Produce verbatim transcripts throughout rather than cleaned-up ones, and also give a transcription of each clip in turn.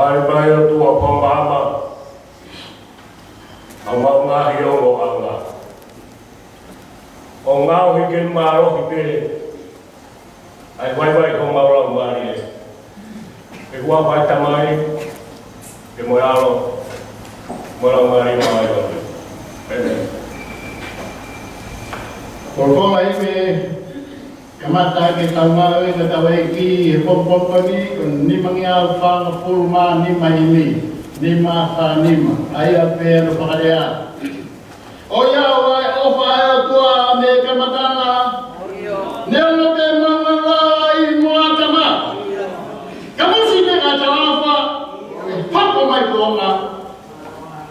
Vaivai ʻOtua, fakamaama ʻa homau ngaahi ongoʻanga. ʻO ngaohi ke mālohi pē ʻa e vaivai ʻo homau laumālie. Ke huafa ʻa e Tamai, pea mo e ʻAlo, mo e Laumālie Māʻoniʻoni. ʻĒmeni. Ko e konga ʻi he kamata ke tau ngāue ʻa e ʻEiki he pongipongi ko eni, ko e nimangeau fāngofulu mā nima himi, nima fā nima, ʻa ia pē ʻa e fakalea. ʻOiauē, ʻofa ʻa e ʻOtua mei he kamataʻanga, neongo pē maʻu ʻa e moa tama. Ka mou sio ki he talaʻofa, ʻe hoko mai kuonga,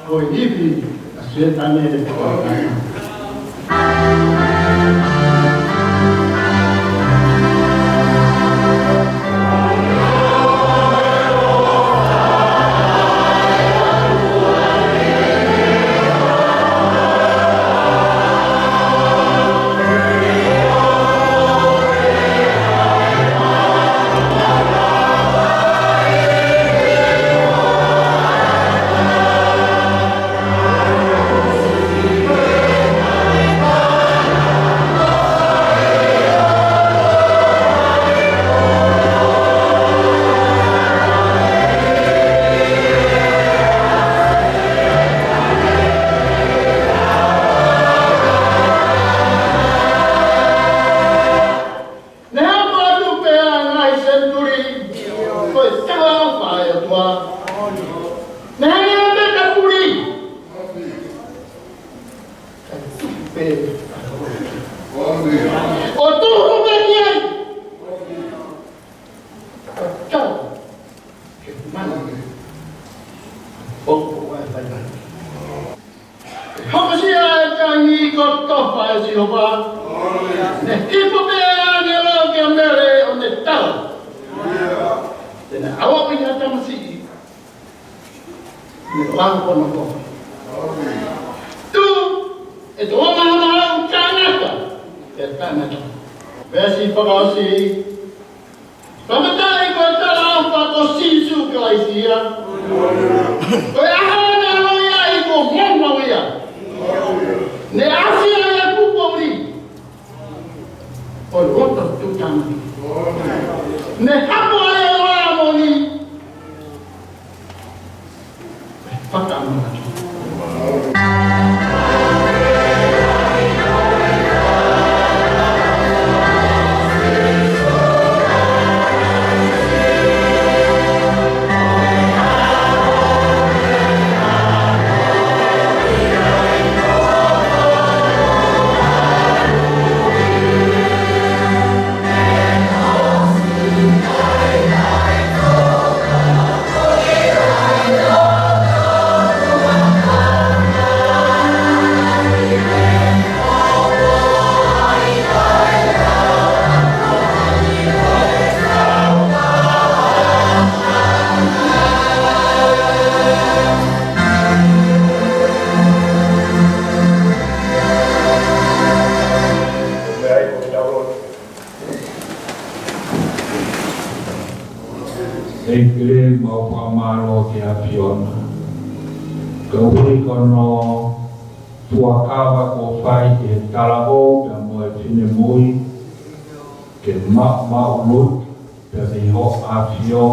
ko e ivi ʻa Sētane ʻe toa. Naʻe hoko atu pē ʻa e ngaahi senituli, ko e talaʻofa ʻa e ʻOtua. Naʻe hangē pē ka puli. Ka tuku pē. ʻO tuhu pē ki ai. Ka tau. Ke mana. ʻO ko e vaivai. Hokosia e tangi kotofa ʻe Sihova. Ne kipo pē ʻa e ʻāngelo kia Mele ʻo ne tala. Te ne ʻauha ʻa e tamasiʻi. Ne lava ko hono kofa. Tuʻu ʻe he Tamai ʻa e tangata. ʻE tangata. Veesi fakaʻosi. Fakafetaʻi ko e talaʻofa ko Sīsū Kalaisi ia. Ko e ʻaho naʻe ʻaloʻi ai kuo monūʻia. Ne ʻasi ai ʻa e kupu ʻuli ʻo e loto tuʻutāmaki. Ne hapo ai ʻa e ʻOtua moʻoni. Fakamaama. ʻEiki, mau fakamālō ki he ʻAfiona. Koeʻuhi ko hono fuakava kuo fai ʻe he talahou pea mo e finemui, ke maʻumaʻuluta pea mei ho ʻAfio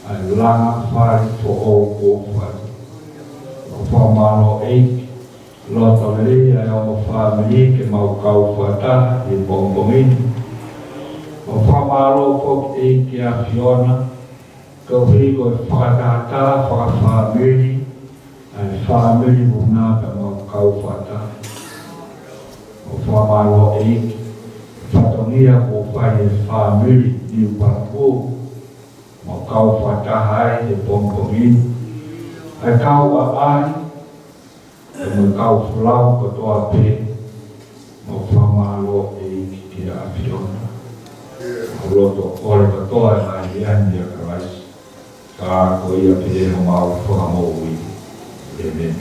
ʻa e langa fale foʻou kuo fai. Mau fakamālō ʻEiki, loto lelei ʻa e ongo fāmili ke mau kau fakataha he pongipongi ni. Mau fakamālō foki ʻEiki ʻAfiona, koeʻuhi ko e fakatahataha fakafāmili ʻa e fāmili Vuna pea mau kau fakataha. Mau fakamālō ʻEiki, fatongia kuo fai ʻe he fāmili Niupaku, mau kau fakataha ai he pongipongi ni. ʻA e kau ʻaʻahi, ʻa e kau folau kotoa pē, mau fakamālō ʻEiki ki he ʻAfiona. Mau loto kole kotoa ʻa e ngaahi angahala ʻia Kalaisi. Ka ko ia pē homau Fakamoʻui. ʻĒmeni.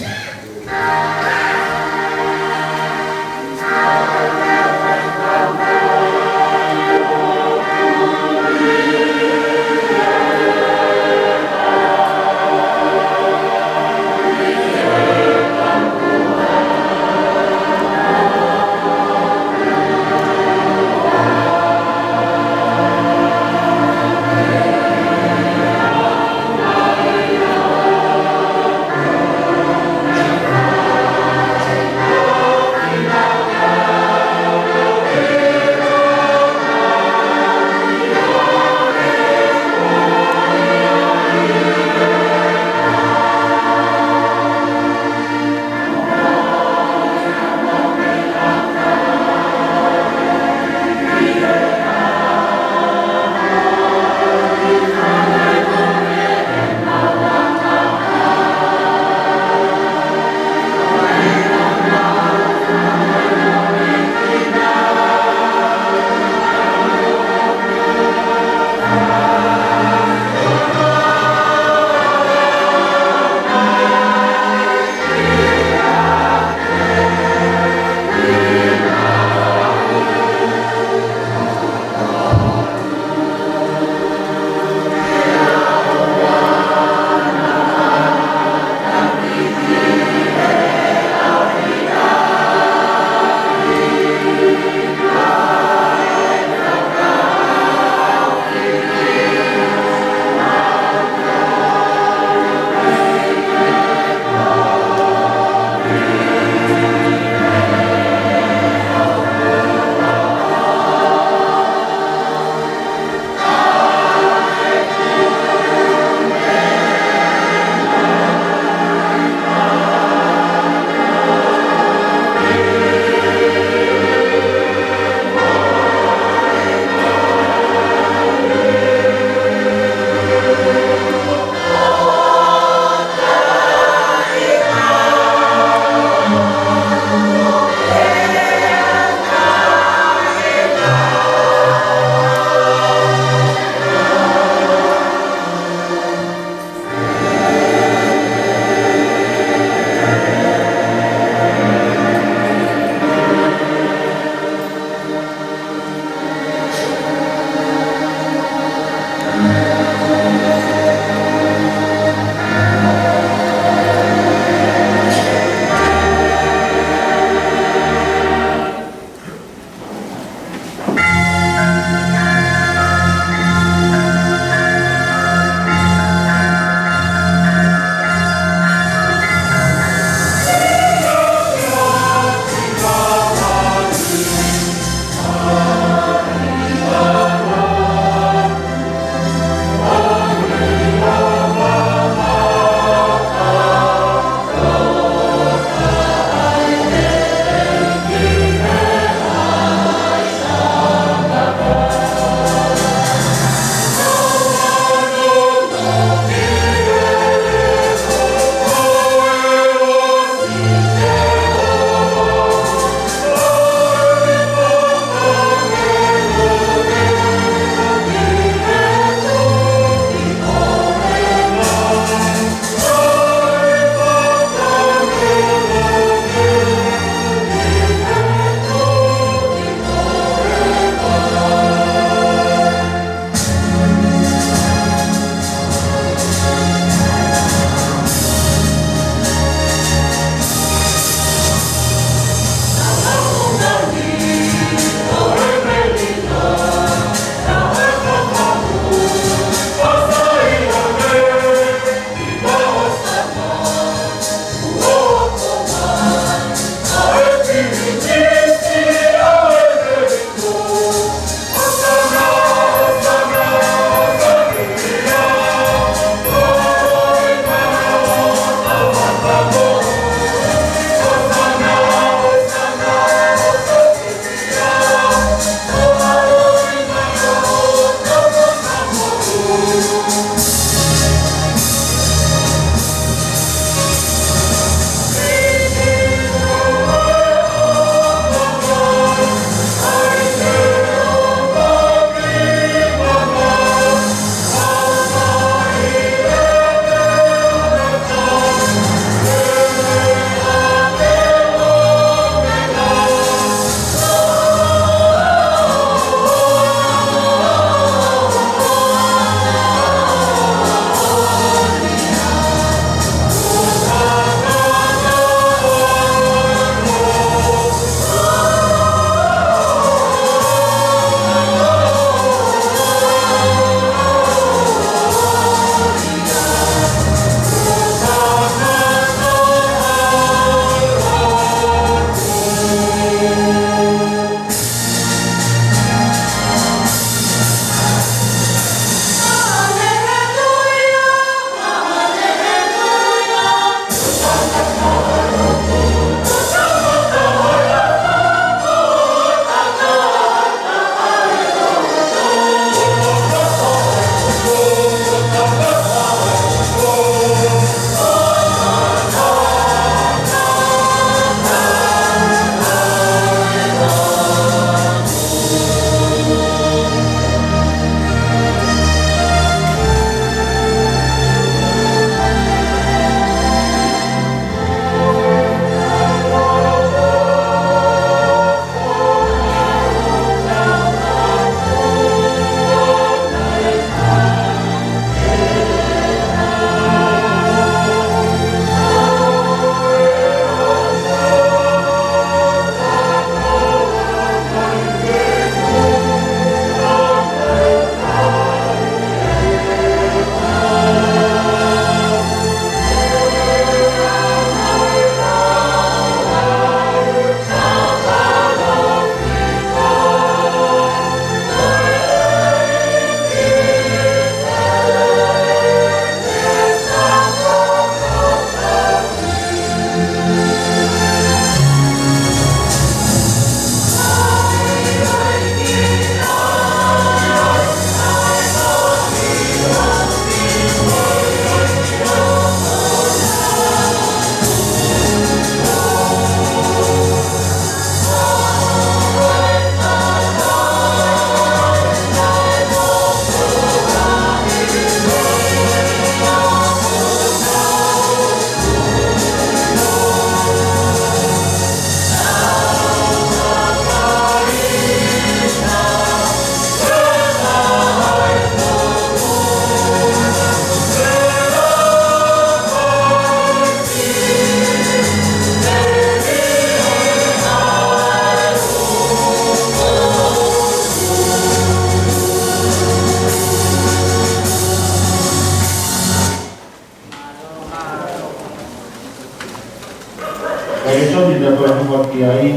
Ko e lēsoni naʻe toe hoko atu ki ai,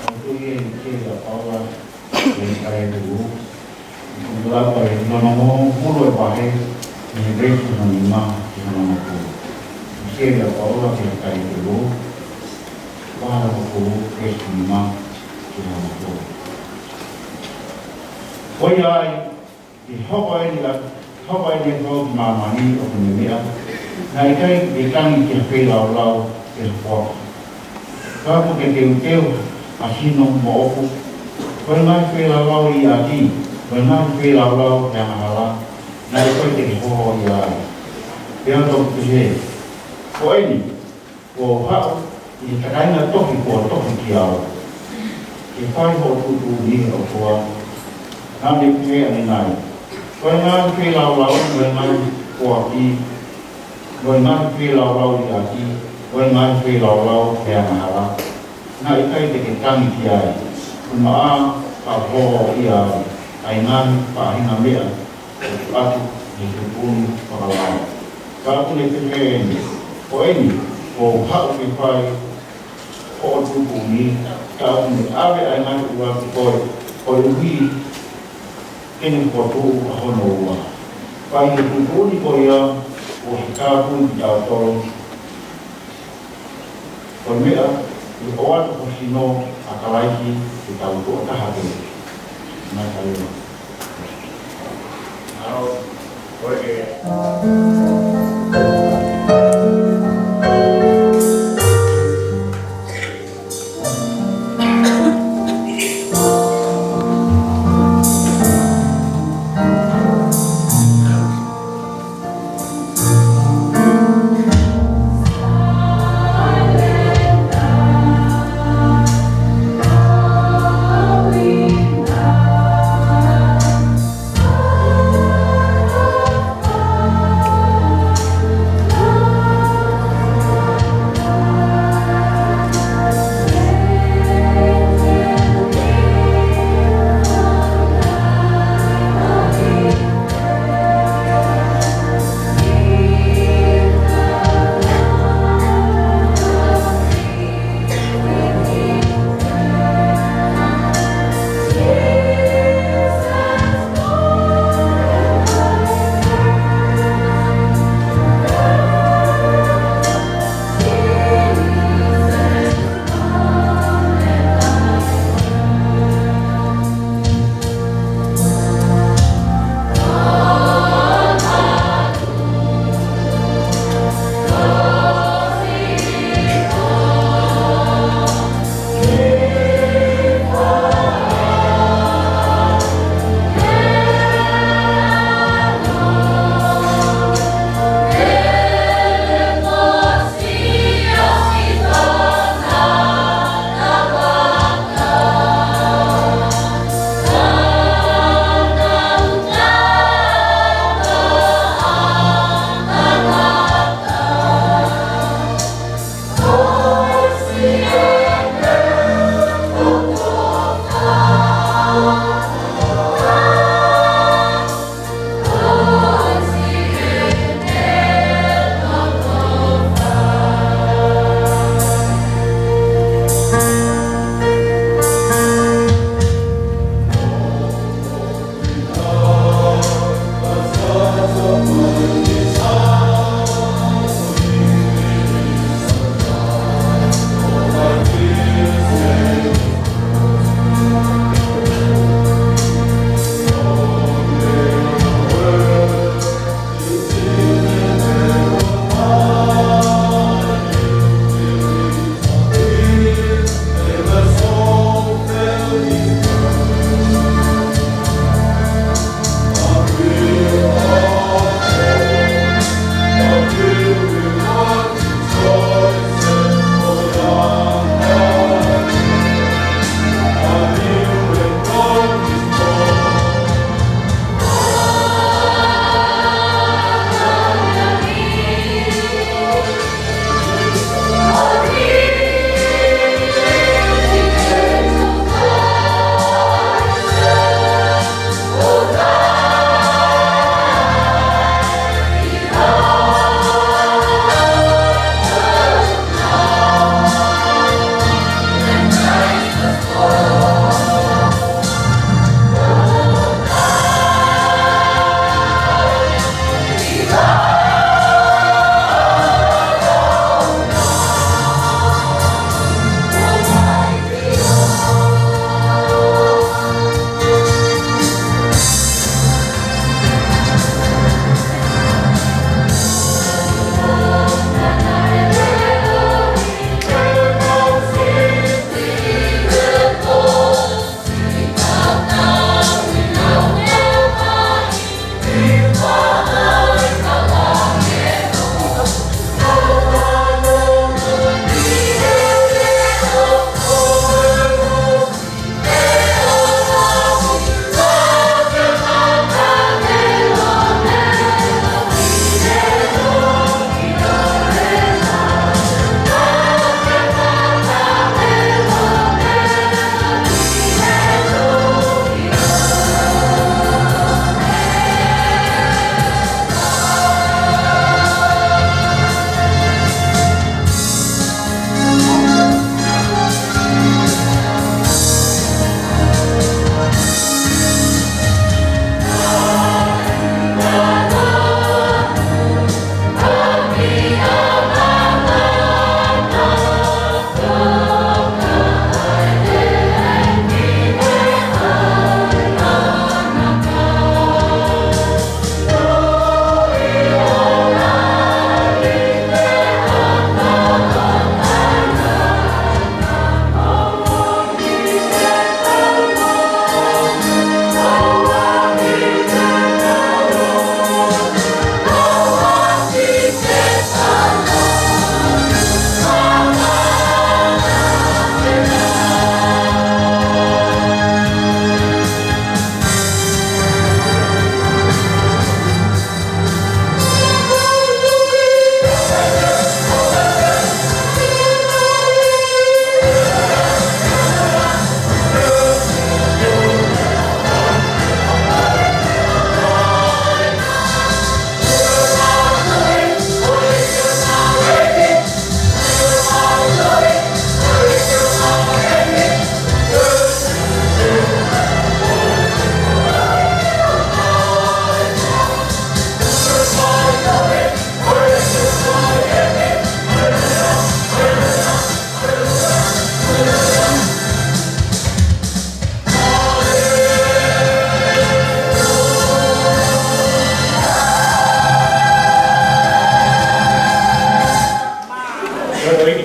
ʻoku ʻi he ʻEiki ʻa Paula, ʻi he kakai Hepelū. ʻOku lau ʻa e hono hongofulu e vahe, mei he veesi hono nima ki hono hongofulu. ʻEiki ʻa Paula, ʻi he kakai Hepelū, vahe hongofulu, veesi nima ki hono hongofulu. Ko ia ai, ʻi he hoko eni ʻa, hoko eni ʻa e fou ki māmani ʻoku ne meʻa, naʻe ʻikai ke tangi ki ha feilaulau pe ha foaki. Ka kuo teuteu ʻa sino mo ʻofa. Ko e ngaahi feilaulau ʻi ʻapi, ko e ngaahi feilaulau he angahala, naʻe ʻikai te ke hōhōʻia ai. Pea u toki pehē, ko eni, kuo u haʻu ʻi he takainga tohi kuo tohi kiate au, ke fai hoʻo tuʻutuʻuni ʻe ʻOtua. Naʻa ne pehē ange nai, ko e ngaahi feilaulau, ko e ngaahi foaki, ko e ngaahi feilaulau ʻi ʻapi, ko e ngaahi feilaulau he angahala, naʻe ʻikai te ke tangi ki ai, kuo u maʻa ka hōhōʻia ai ʻa e ngaahi faʻahinga meʻa ʻoku ʻatu ʻi he tuʻutuʻuni fakalao. Ka ʻoku ne pehē eni, ko eni, kuo u haʻu ke fai hoʻo tuʻutuʻuni, ka ʻoku ne ʻave ʻa e ngaahi ʻuluaki ko e, koeʻuhi ke ne fokotuʻu ʻa hono ua. Pea ʻi he tuʻutuʻuni ko ia, kuo ʻosi kāpui kitautolu, ko e meʻa, ʻi he ʻoatu ho sino ʻa Kalaisi ke tau tuʻo taha pē. Mai ka ia. ʻAlo.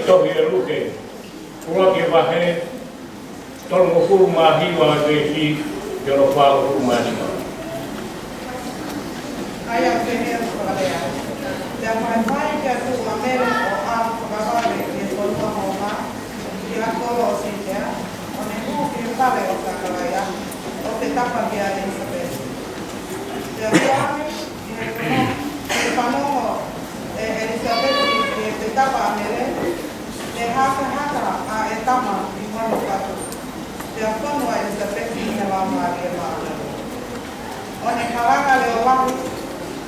Tohi ʻa Luke, ʻuluaki vahe, tolungofulu mā hiva ʻa e veesi ki hono fāngofulu mā nima. ʻA ia ʻoku pehē ʻa e fakalea: Pea faifai ki atu ʻa Mele ʻo ʻalu fakavave ki he fonua Homa, ki he ʻalu kolo ʻo Siutea, ʻo ne hū ki he fale ʻo Sakalaia, ʻo fetapa kia ʻElisapesi. Pea ko ia, ʻi he fanongo, ʻi he fanongo ʻe ʻElisapesi ki he fetapa ʻa Mele, ne hakahaka ʻa e tama ʻi hono fatu. Pea fonu ʻa ʻElisapesi ʻi he Laumālie Māʻoniʻoni, ʻo ne kalanga leʻo lahi: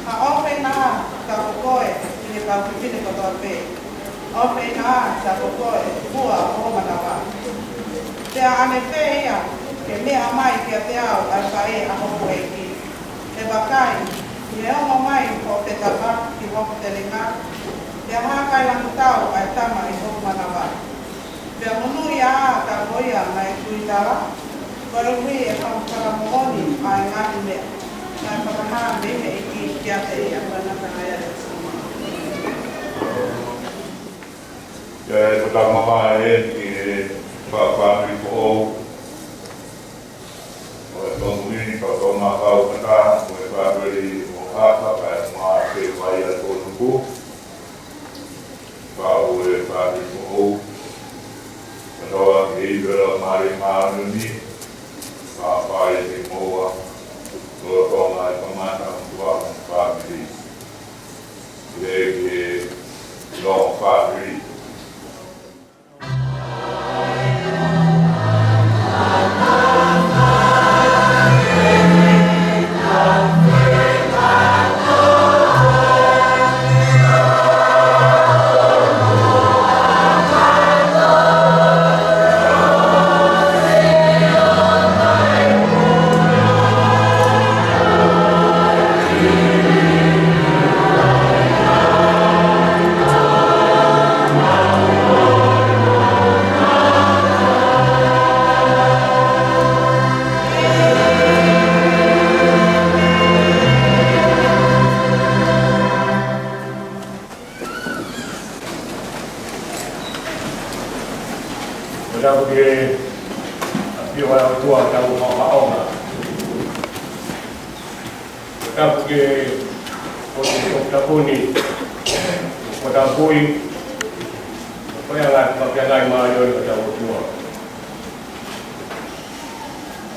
Ha ʻofeina ā, ka ko koe, ʻi he kau fefine kotoa pē; ʻofeina ā, ka ko koe, fua ʻo ho manava. Pea ʻanefē ia ke meʻa mai kiate au ʻa e faʻē ʻa hoku ʻEiki? He vakai, ʻi he ongo mai hoʻo fetapa ki hoku telinga, pea hākailangitau ʻa e tama ʻi hoku manava. Pea monūʻia ā ka ko ia naʻe tuitala, koeʻuhi ʻe fakamoʻoni ʻa e ngaahi meʻa naʻe fakahā mei he ʻEiki kiate ia. Ko e ngata ʻa e ʻEiki. Pea ʻe fakamamafa eni ki he fāmili foʻou ʻo e kongomeni, pea ko e maʻu kau kata, ko e fāmili ʻo Hapa, kae ʻumaʻā ʻa Sevaia Tonuku, pea mo e fāmili foʻou, kae ʻumaʻā ʻa Ivela Mālie Māʻoniʻoni, pea mo e fāmili foʻou, lolotonga e kamata ʻo e tuʻa mo e fāmili. Lele ki he longo fāmili. Ko e tapu ki he ʻafio ʻa e ʻOtua ʻi hotau ʻaonga. Ko e tapu ki he ʻOtua ʻoku tapuni, ʻoku tapui, ʻoku ʻi ai e ngaahi fakamāʻoniʻoni ʻa hotau ʻOtua.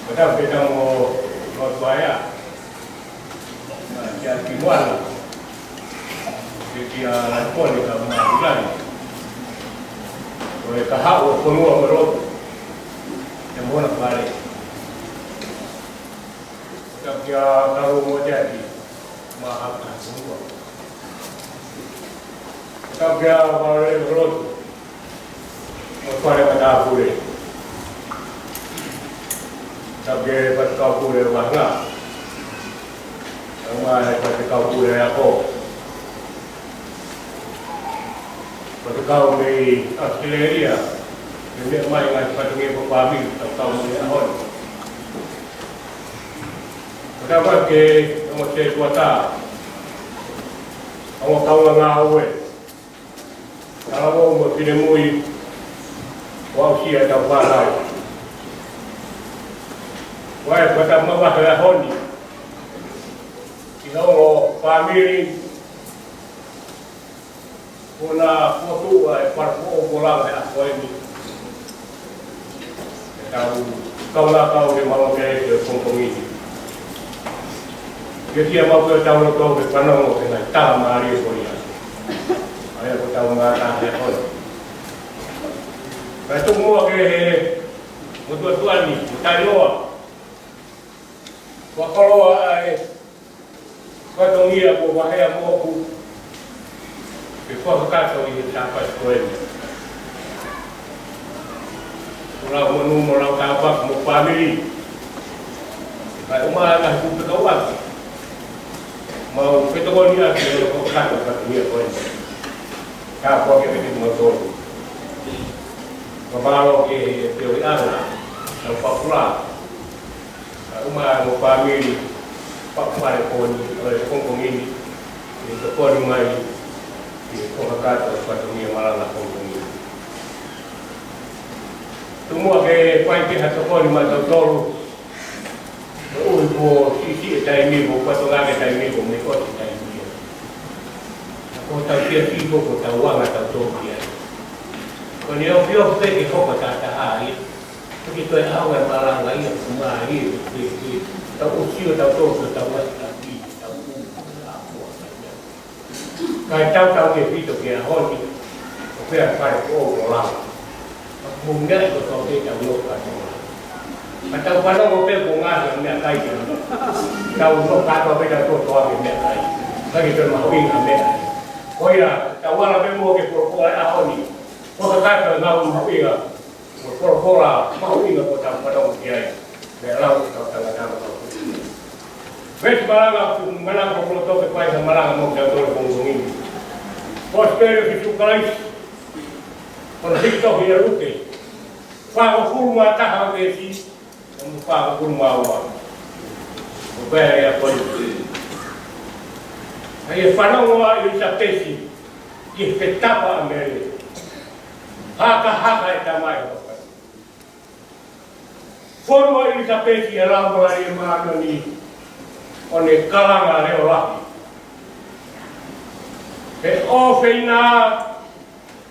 Ko e tapu ki he tama ʻo Lotuaea, kia Kimuana, kia Laipone, kae ʻumaʻā ʻa Hilani. Ko e kahaʻu ʻo e fonua mo e lotu, ʻi he mona fale. Ko e tapu kia Kalu mo Teaki, mo e haʻa fonua. Ko e tapu kia Vale mo e lotu, mo e fale matāpule. Tapu ki he faifekau pule ʻo e vāhenga, kae ʻumaʻā e faifekau pule ʻo e ako. Faifekau mei ʻAositelēlia, ʻoku meʻa mai e ngaahi fatongia ʻo e fāmili, faifekau mei he ʻaho ni. Ko e tapu ki he ongo sētuata, ongo kaungā ngāue, talavou mo e finemui, ʻo aʻusia ʻetau fānau. Ko e fakatapu makehe he ʻaho ni ki he ongo fāmili, ʻoku na fokotuʻu ʻa e falelotu ʻo Polanga he ʻaho ni. ʻEtau kaungā kau he malanga ʻi he pongipongi ni. Ke tia mau ke tau loto ke fanongo ki he ngaahi tala mālie ko ia. ʻA ia ko ʻetau ngaahi tala he ʻaho ni. Kae tuku muʻa ki he motuʻa tuʻa ni, mo Tailoa. Fakakoloa ʻa e fatongia kuo vaheʻi moʻoku ke fakakakato ʻi he Sāpate ko eni. Ko lau monū mo lau tāpuaki mo e fāmili. Kae ʻumaʻā ʻa e ngaahi kupu fekauʻaki, mau fetokoniʻaki ʻi he fakakakato ʻo e fatongia ko eni. Tāpuaki ʻa e kimoutolu. Fakamālō ki he feohiʻanga, lau fakapula, kae ʻumaʻā mo e fāmili, pea mo e fale ko eni, ʻo e pongipongi ni, ʻi he tokoni mai ki he fakakakato ʻo e fatongia malanga pongipongi ni. Tomuʻa ke fai pē ha tokoni maʻatautolu. Ko e ʻuhi kuo siʻisiʻi e taimi, kuo fakatokanga e taimi, kuo mei ʻosi e taimi ia. Ka ko ʻetau siasi ko ʻetau anga ʻatautolu ia. Ko ʻene ʻofiʻofi pē ke hoko ʻa e taha ia. Ko e toe ʻaonga e malanga ia, ko e mālie pē, pē, pē. Tau ʻosi ʻo tau tō, ko ʻetau ngaahi taki, tau ʻū, tau ʻū. Kae tautau ke fito ki he ʻaho ni, ʻo fai e fale foʻou ko Langa. Ka ko e meʻa ia ko e tau te tau nofo kātoa. Ka tau fanongo pē ko e ngaahi meʻakai te. Tau nofo kātoa pē tau toa ke meʻakai. Ka ke toe mahuʻinga meʻa. Ko ia, tau ala pē muʻa ke folofola e ʻaho ni. Ko e kakato e ngāue mahuʻinga. Ko e folofola mahuʻinga ko ʻetau fanongo ki ai. Meʻa lau ʻetau tangata mahuʻinga. Veesi malanga, ʻoku ou malanga ʻo loto ke fai ha malanga maʻatautolu he pongipongi ni. Kosipeli ʻa Sīsū Kalaisi, ko hono hiki tohi ʻe Luke, fāngofulu mā taha veesi, ʻo mo fāngofulu mā ua. ʻOku pehē ʻe ia ko eni. Ka ʻi he fanongo ʻa ʻIlisapesi ki he fetapa ʻa Mele, hakahaka e tamai ʻo fai. Fonu ʻa ʻIlisapesi ʻi he Laumālie Māʻoniʻoni, ʻo ne kalanga leʻo lahi. He ʻofeina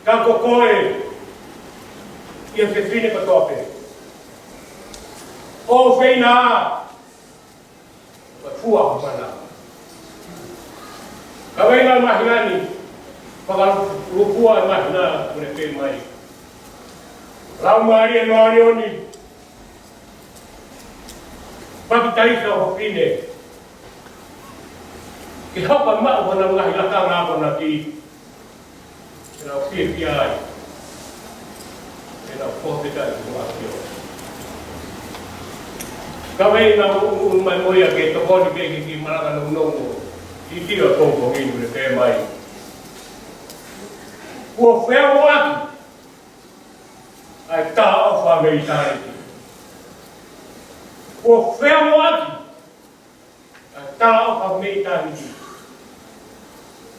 ka ko koe ʻi he fefine kotoa pē. ʻOfeina, ko e fua ho mana. Kaveinga māhina ni, fakalūkufua e māhina, ʻoku ne pehē mai: Laumālie Māʻoniʻoni, papitaiso ho fefine, ke hoko ʻo maʻu honau ngaahi lakanga akonaki, ke nau fiefia ai, ke nau fakafetaʻi ki ho ʻAfio. Kaveinga ʻoku ʻunuʻunu mai mo ia ke tokoni pē ki he kiʻi malanga nounou ʻo e ʻaho ni, ʻoku ne pehē mai: Kuo feʻauaki ʻa e talaʻofa mei ʻitāniti. Kuo feʻauaki ʻa e talaʻofa mei ʻitāniti.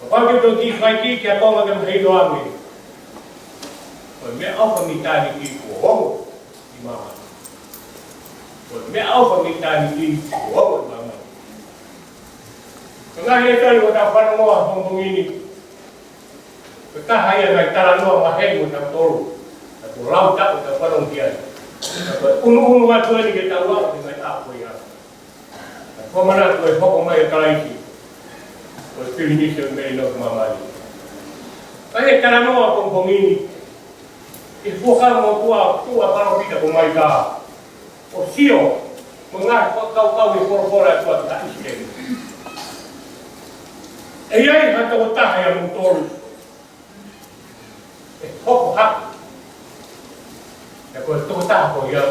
Kapau te tau kiʻi fai kiʻi kiʻi ʻakonga ke mahino ange, ko e meʻaʻofa mei ʻitāniti kuo ongo ʻi māmani. Ko e meʻaʻofa mei ʻitāniti kuo ongo ʻi māmani. Ko e ngaahi lēsoni ʻoku tau fanongoa he pongipongi ni, ko e taha ia e ngaahi talanoa maheni mo kitautolu, ka ko e lau taʻu ʻoku tau fanongo ki ai. Ka ko e ʻunuʻunu atu eni ke tau lau ki he ngaahi ʻaho ko ia. Ka ko e mana ko e hoko mai ʻa Kalaisi, ko e pilinisi ʻo e melino ki māmani. Ka ʻi he talanoa he pongipongi ni, ʻi he Fuakava Motuʻa, tuʻu ʻa e palōfita ko Maika ʻo sio mo e ngaahi fakakaukau ʻi he folofola ʻa e ʻOtua ki haʻa ʻIsileli. ʻE ʻi ai ha tokotaha ʻia moutolu ʻe hoko hake, pea ko e tokotaha ko ia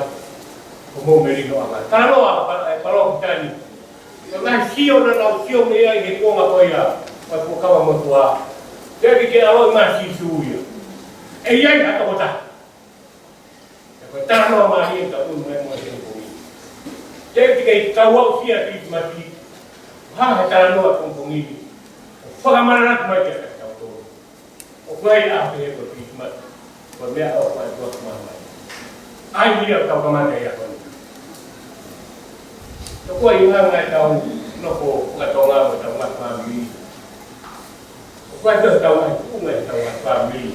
ko homou melinoʻanga. Talanoa ʻa e palōfita ni, ko e ngaahi sio naʻa nau sio mei ai he kuonga ko ia ʻo e Fuakava Motuʻa, teʻeki ke ʻaloʻi mai ʻa Sīsū ia. ʻE ʻi ai ha tokotaha. Pea ko e talanoa mālie ʻoku tau ʻunu mai mo e he pongipongi ni. Teʻeki ke tau aʻusia Kilisimasi, hanga he talanoa he pongipongi ni ʻo fakamanatu mai kiate kitautolu ʻoku ʻi ai ʻa e ʻaho pehē ko Kilisimasi, ko e meʻaʻofa ʻa e ʻOtua ki māmani. ʻA ia ʻoku tau kamata ai he ʻaho ni. Tokua ʻi he ngaahi taʻu nofo faka-Tonga mo ʻetau ngaahi fāmili, ʻoku ʻi ai pē hotau ngaahi tuʻunga ʻi heʻetau ngaahi fāmili.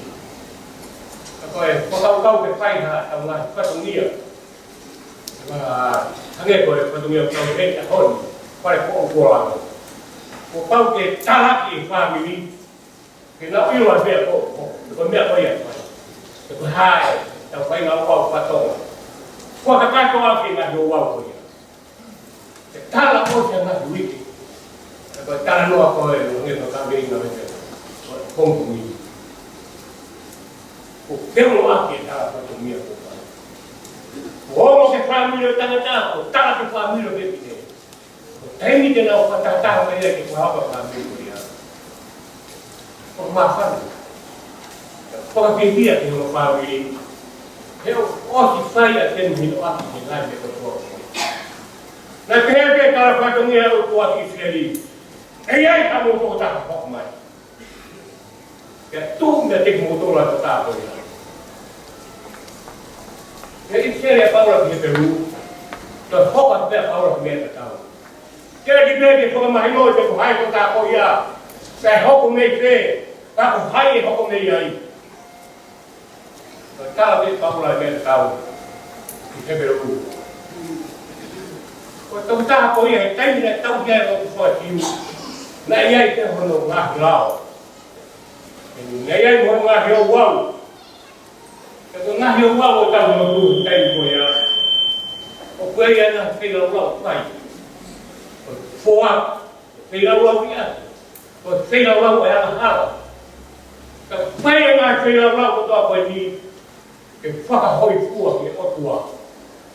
Ka ko e fakakaukau ke fai haʻatau ngaahi fatongia, ʻa, hangē ko e fatongia ʻoku tau ʻi he ʻaho ni, fale foʻou ko Langa. Kuo pau ke talaki e fāmili, ke nau ʻilo ʻa e meʻa ko, ko, ko e meʻa ko ia ʻe fai. Ko e hā ʻetau faʻahinga ouau faka-Tonga. Kuo kakato ʻaki e ngaahi ouau ko ia. Ke tala ʻosi ʻa e ngaahi uike. Ka ko e talanoa ko ē, ʻoku ne fakakaveinga mai pē ko e pongipongi ni. Kuo kemo ʻaki e tala fatongia ko ē. Kuo ongo ki he fāmili ʻo e tangata, kuo tala ki he fāmili ʻo e fefine. Ko e taimi te nau fakatahataha mai ai ke fakahoko e fāmili ko ia, ʻoku māfana. Fakafiefia ki hono fāmili. He ʻoku ʻosi fai ʻa e temi hino ʻaki he ngaahi meʻa kotoa. Naʻe pehē ʻe he tala fatongia ʻa e ʻOtua ki ʻIsileli: ʻE ʻi ai hamou tokotaha ʻe hoko mai. Pea tuʻu meiate kimoutolu ʻa e tokotaha ko ia. He ʻipiseli ʻa Paula ki he Hepelū, toe hoko atu pē ʻa Paula ki he meʻa tatau. Ke ʻi ai pē ke fakamahino ʻe he ko hai ko e tokotaha ko ia, pea hoko mei fē, pea ko hai ʻe hoko mei ai. Toe tala pē ʻe Paula e meʻa tatau ki he Hepelū. Ko e tokotaha ko ia, he taimi naʻe tauhi ai e lotu faka-Siu, naʻe ʻi ai pē hono ngaahi lao. Naʻe ʻi ai mo hono ngaahi ouau. Pea ko e ngaahi ouau ʻo ʻetau lotu he taimi ko ia, ʻoku ʻi ai e ngaahi feilaulau ʻoku fai. Ko e foaki, feilaulau ia, ko e feilaulau ʻo e angahala. Ka fai e ngaahi feilaulau kotoa ko eni ke fakahōifua ki he ʻOtua.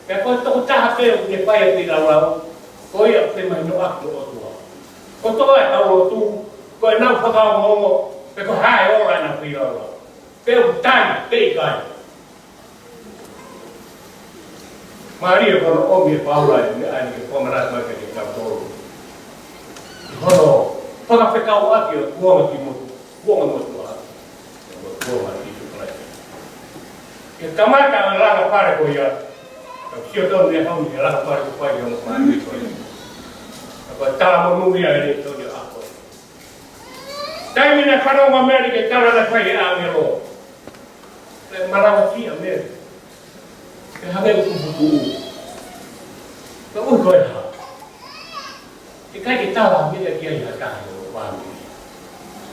Pea ko e tokotaha pē ʻoku ne fai e feilaulau, ko ia ʻoku femahinoʻaki ʻe he ʻOtua. Kotoa ʻetau lotu, ko ʻenau fakaongoongo, pe ko e hā e ola ʻenau feilaulau. Pe ʻoku tali, pe ʻikai. Mālie hono ʻomi ʻe Paula e meʻa ni ke fakamanatu mai kiate kitautolu. Hono fakafekauʻaki ʻo e kuonga ki mo-, kuonga motuʻa. Mo e kuonga ʻo Sīsū Kalaisi. Ke kamata e langa fale ko ia, ka sio tonu e hau ni e langa fale ko ia mo mālie ko ia. Ka ko e talamonū ia ʻe Sīsū ʻi he ʻaho ko ia. Taimi naʻe fanongo ʻa Mele ki he tala naʻe fai ʻe he ʻāngelo, naʻe malangaʻi ʻa Mele. Pea hangē ʻoku puputuʻu. Pea ui ko e hā. ʻIkai ke tala meʻa ki ai ha taha ʻi hono fāmili.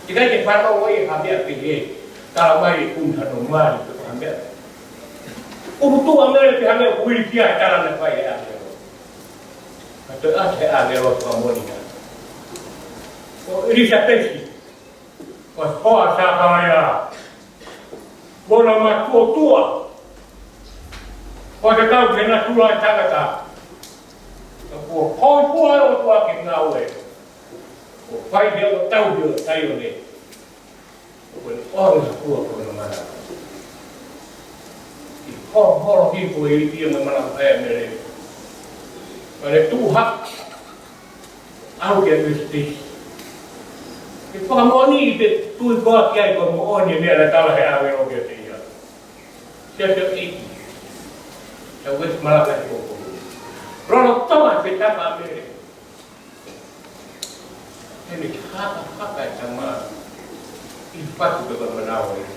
ʻIkai ke fanongo ia ha meʻa pehē. Tala mai ʻe kumi hano mali pe ko ha meʻa. Puputuʻu ʻa Mele pea hangē ʻoku ilifia e tala naʻe fai ʻe he ʻāngelo. Ka toe ʻasi e ʻāngelo fakamoʻoni ange. Ko ʻIlisapesi, ko e hoa ʻo Sakalaia, ko hono matuʻotuʻa, ko e tatau ki he natula ʻo e tangata. Ka kuo hōifua ʻa e ʻOtua ki he ngāue, kuo fai ʻe he ʻOtua ʻi Saione. Ko e ʻoange ʻe he ʻOtua ko hono mana. ʻI hono holo hifo e ia mo e mana ʻa Mele, pea ne tuʻu hake ʻo ʻalu ki ʻIsileli. Ke fakamoʻoniʻi pē tui koā ki ai ko e moʻoni e meʻa naʻe tala ʻe he ʻāngelo kiate ia. Siʻi siʻi ʻEiki. Tau ʻosi malanga ʻi he pō ko eni. Lolotonga e fetapa ʻa Mele, ʻene hakahaka e tama ʻi he fatu pea manava ia.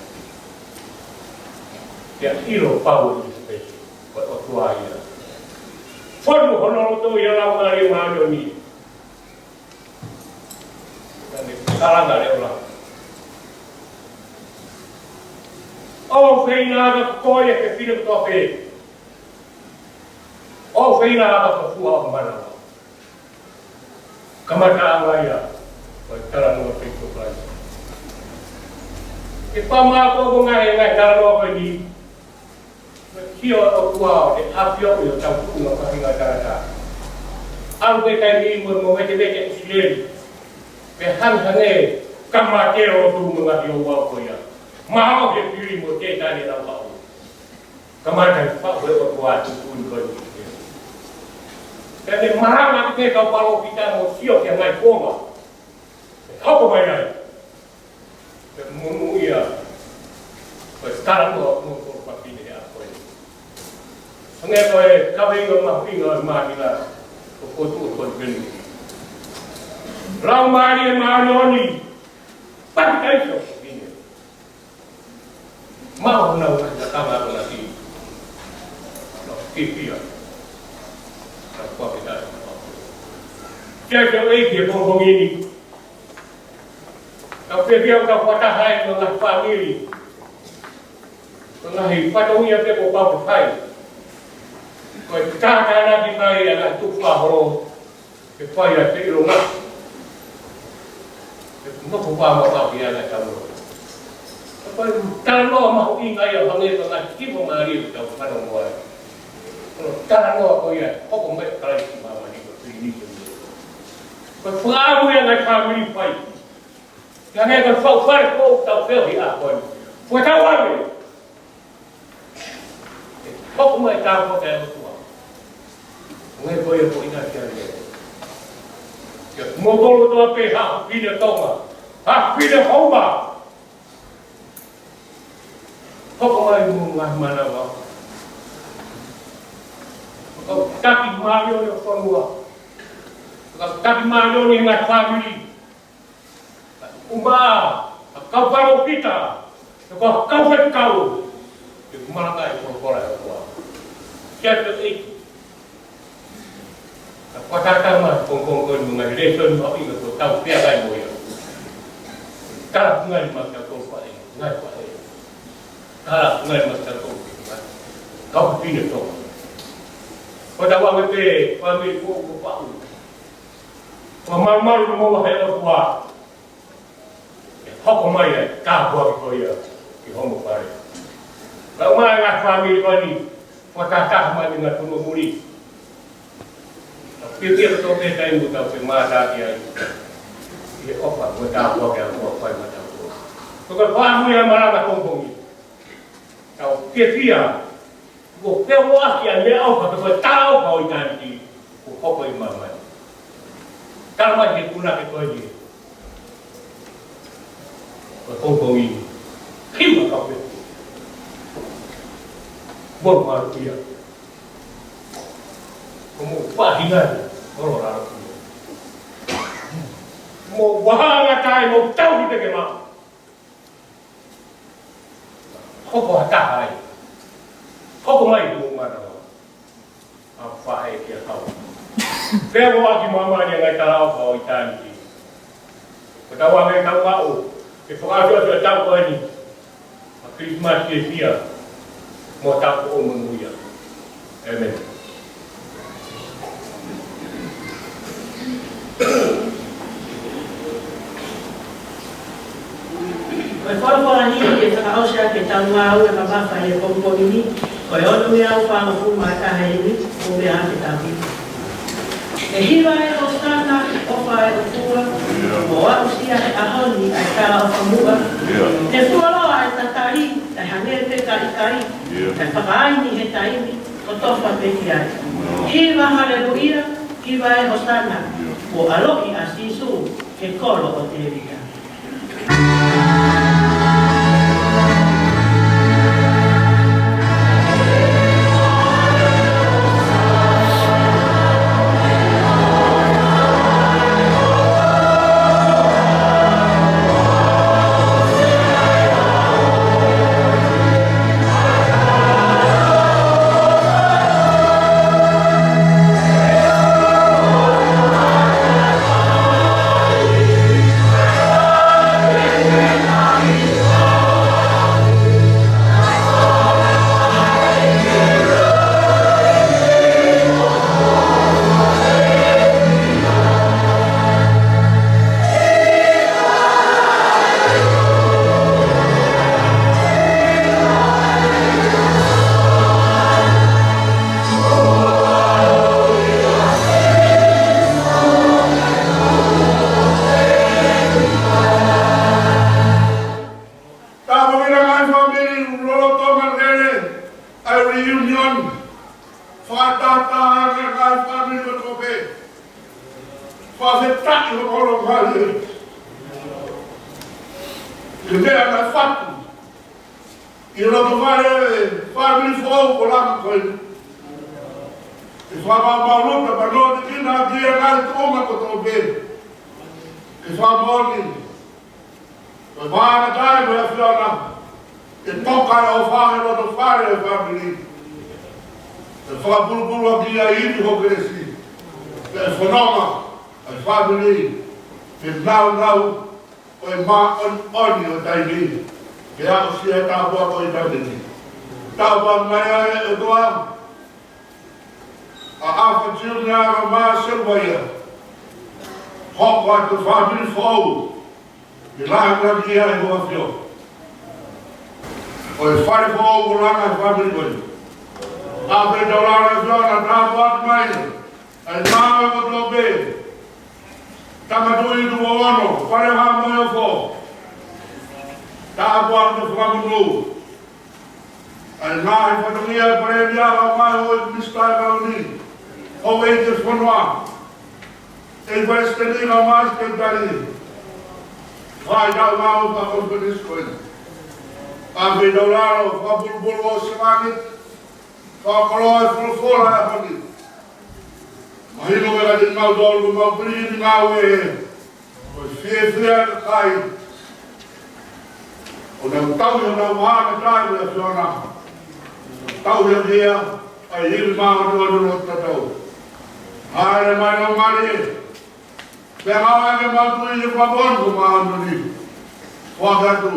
Pea ʻilo pau ʻe ʻIlisapesi ko e ʻOtua ia. Fonu hono loto ʻi he Laumālie Māʻoniʻoni. Pea ne kalanga leʻo lā. ʻOfeina ʻa koe ʻi he fefine kotoa pē. ʻOfeina ʻa e fua ʻo ho manava. Kamataʻanga ia ʻo e talanoa ʻa Sīsū Kalaisi. Ke pama ko ko ngaahi ngaahi talanoa ko eni. Ko e sio ʻa e ʻOtua ʻo ne ʻafioʻi ʻo tau tuʻunga faʻahinga tangata. ʻAlu pē taimi mo e movetevete ʻa ʻIsileli. Pea hangehangē ka mate o tu mo ngaahi ouau ko ia. Mahalo he fili mo te tane lau hau. Kamata ʻi he faʻu ʻe he ʻOtua ʻa e tuʻutuʻuni ko eni. Pea ne malanga ki he kau palōfita mo sio ki he ngaahi kuonga ʻe hoko mai ai. Pea monūʻia ko e talanoa ʻo e kolo fafine he ʻaho ko eni. Hangē ko e kaveinga mahuʻinga ʻo e māhina ko e fotu ʻo e konifelenisī. Laumālie Māʻoniʻoni, papitaiso fafine. Maʻu honau ngaahi lakanga akonaki. Nau fifia. Nau papitaiso. Siʻi siʻi ʻEiki he pongipongi ni. Kau fiefia ʻo kau fakataha ai mo e ngaahi fāmili. Ko e ngaahi fatongia pē kuo pau ke fai. Ko e tātānaki mai ʻa e ngaahi tukufakaholo. Ke fai ai pē ʻilonga. Ke nofo pē mo kau ki ai ʻa e tau. Ka ko e talanoa mahuʻinga ia ʻo hangē ko e ngaahi kiʻi mālie ʻoku tau fanongo ai. Ko e talanoa ko ia, hoko mai Kalaisi ki māmani ko e Pilinisi. Ko e fakaʻamu ia ʻa e ngaahi fāmili fai. Ka hangē ko e faʻu fale ko ʻoku tau feohi ʻa koe. Fakatauange. Hoko mai tāpuaki ʻa e ʻOtua. Ngaahi ko ia ko ina ki ai. Kia moutolu kotoa pē haʻa fefine Tonga. Haʻa fefine Houma. Hoko mai mo e ngaahi manava. Kau taki māʻoniʻoni ʻo e fonua. Kau taki māʻoniʻoni e ngaahi fāmili. Uma, kau palōfita, kau, kau faifekau. Ke malanga e folofola ʻa e ʻOtua. Chapter eight. Ka kuo tātā mai pongipongi ko eni mo e ngaahi lēsoni mahuʻinga kuo tau feangai mo ia. Tala ngali ma kia kau faʻē, ngaahi faʻē. Tala ngali ma kia kau faʻē. Kau pine tō. Ko tau anga pē, fāmili ko, ko paʻu. Ko malumalu mo he ʻOtua. ʻE hoko mai e tāpuaki ko ia ki homo fale. Ka ʻomai e ngaahi fāmili ko eni, fakataha mai mei he ngaahi fonua muli. Ka pehē ki he kotoa pē taimi ʻoku tau fie mātā ki ai. ʻI he ʻofa, ko e tāpuaki ʻa e ʻOtua ʻoku fai maʻatautolu. Ko e fāmili ʻa e malanga pongipongi. Tau fiefia, kuo feʻofoʻoaki ʻa e meʻaʻofa pe ko e talaʻofa ʻo ʻitāniti, kuo hoko ʻi māmani. Tala mai he punake ko eni. Ko e pongipongi ni. Hiva kau pe. Mo malu ia. Ko mo faʻahinga ni, ʻo lalo ia. Mo vahanga tai, mo tau ki te ke ma. Hoko ha taha ai. Hoko mai mo mana. ʻA faʻē kia kau. Pea mo ʻaki māmani e ngaahi talaʻofa ʻo ʻitāniti. Ko tau anga e tau maʻu, ke fakaʻofoʻofa e tau ko eni. ʻA Kilisimasi e fia, mo tau ko o manuia. ʻĒmeni. Ko e folofola hili ʻe fakaʻosi ʻaki ʻetau ngāue mamafa ʻi he pongipongi ni, ko e ono mia fāngofulu mā taha eni, ʻo meʻa ʻaki ʻetau hili. ʻE hiva e hōsana, ʻofa e ʻOtua, ʻio, kuo aʻusia he ʻaho ni ʻa e talaʻofa muʻa. ʻIo. He fuoloa e tatali, ʻe hangē pē ka ʻikai, ʻio, ʻe fakaʻaini he taimi, ko tofa pē ki ai. ʻIo. Hiva haleluia, hiva e hōsana, ʻio, kuo ʻaloʻi ʻa Sīsū, he kolo ʻo Tēvita. Tāpuekina ngaahi fāmili, lolotonga lele ʻa e reunion. Fakatātā ange ngaahi fāmili kotoa pē. Fakafetaʻi ho kolo ngaahi. Ke meʻa na fatu. ʻI loto fale fāmili foʻou ko laka ko eni. ʻE fakamaluta pea noatakina ki he ngaahi tuʻunga kotoa pē. ʻE fakamoʻoni. Ko e vānanga tai mo e ʻAfiona. ʻE toka e ʻofa he loto fale ʻo e fāmili. ʻE fakapulupulu ʻaki ia ʻi ho kelesi. ʻE fononga ʻa e fāmili. ʻE naunau ʻo e māʻoniʻoni ʻo e taimi. Ke aʻusia e tāpuaki ʻo ʻitāniti. Tāpuaki mai ʻa e ʻOtua. ʻA ʻAfa Tiunga ʻa Māselu Vaia. Hoko atu fāmili foʻou. Ke langa ki ai ho ʻAfio. Ko e fale foʻou ko langa fāmili ko eni. ʻAfio Taulala ʻAfio na tāpuaki mai. ʻA e ngāue kotoa pē. Tama Tuʻi Tuʻi Ono, Fale Haʻa Moheofo. Tāpuaki mo e fakamonū. ʻA e ngaahi fatongia ʻa e Palēmia, ʻa e ngaahi houʻeiki minisitā ʻo e kau ni, houʻeiki ʻo e fonua, ʻEiki Palesiteni, ʻa e ngaahi sekelitali, fai tau ngāue fakakonifelenisī ko eni. ʻAfio Taulala, fakapulupulu ʻo Sēniti, fakakoloa e folofola ʻo e ʻaho ni. Mahino kiate kimautolu, mau pili ni mau e, ko e fiefia ʻa e kakai ʻoku nau tauhi honau vā mo e tauhi ʻa Siona. Tauhi ʻa ia, ʻa e ivi māʻoniʻoni ʻo e lotu tatau. Haere mai Laumālie. Pea ngāue ke mau tui ʻi he fakamoʻoni ʻoku māʻoniʻoni. Foaki atu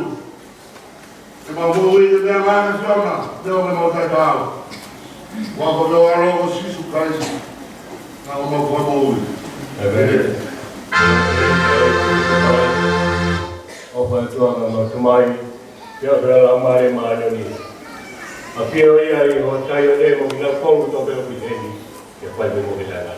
ke mau moʻui ʻi he meʻangāue ʻa Siona, pea ʻoku mau tatau. Ko e ʻAlo ko Sīsū Kalaisi, ko homau Fakamoʻui. ʻĒmeni. ʻOfa ʻa e ʻOtua mo e Tamai, pea mo e Laumālie Māʻoniʻoni. ʻAfio ia ʻi hoʻo Saione mo kinautolu kotoa pē ʻoku ʻi heni. Ke fai pē mo ke langa.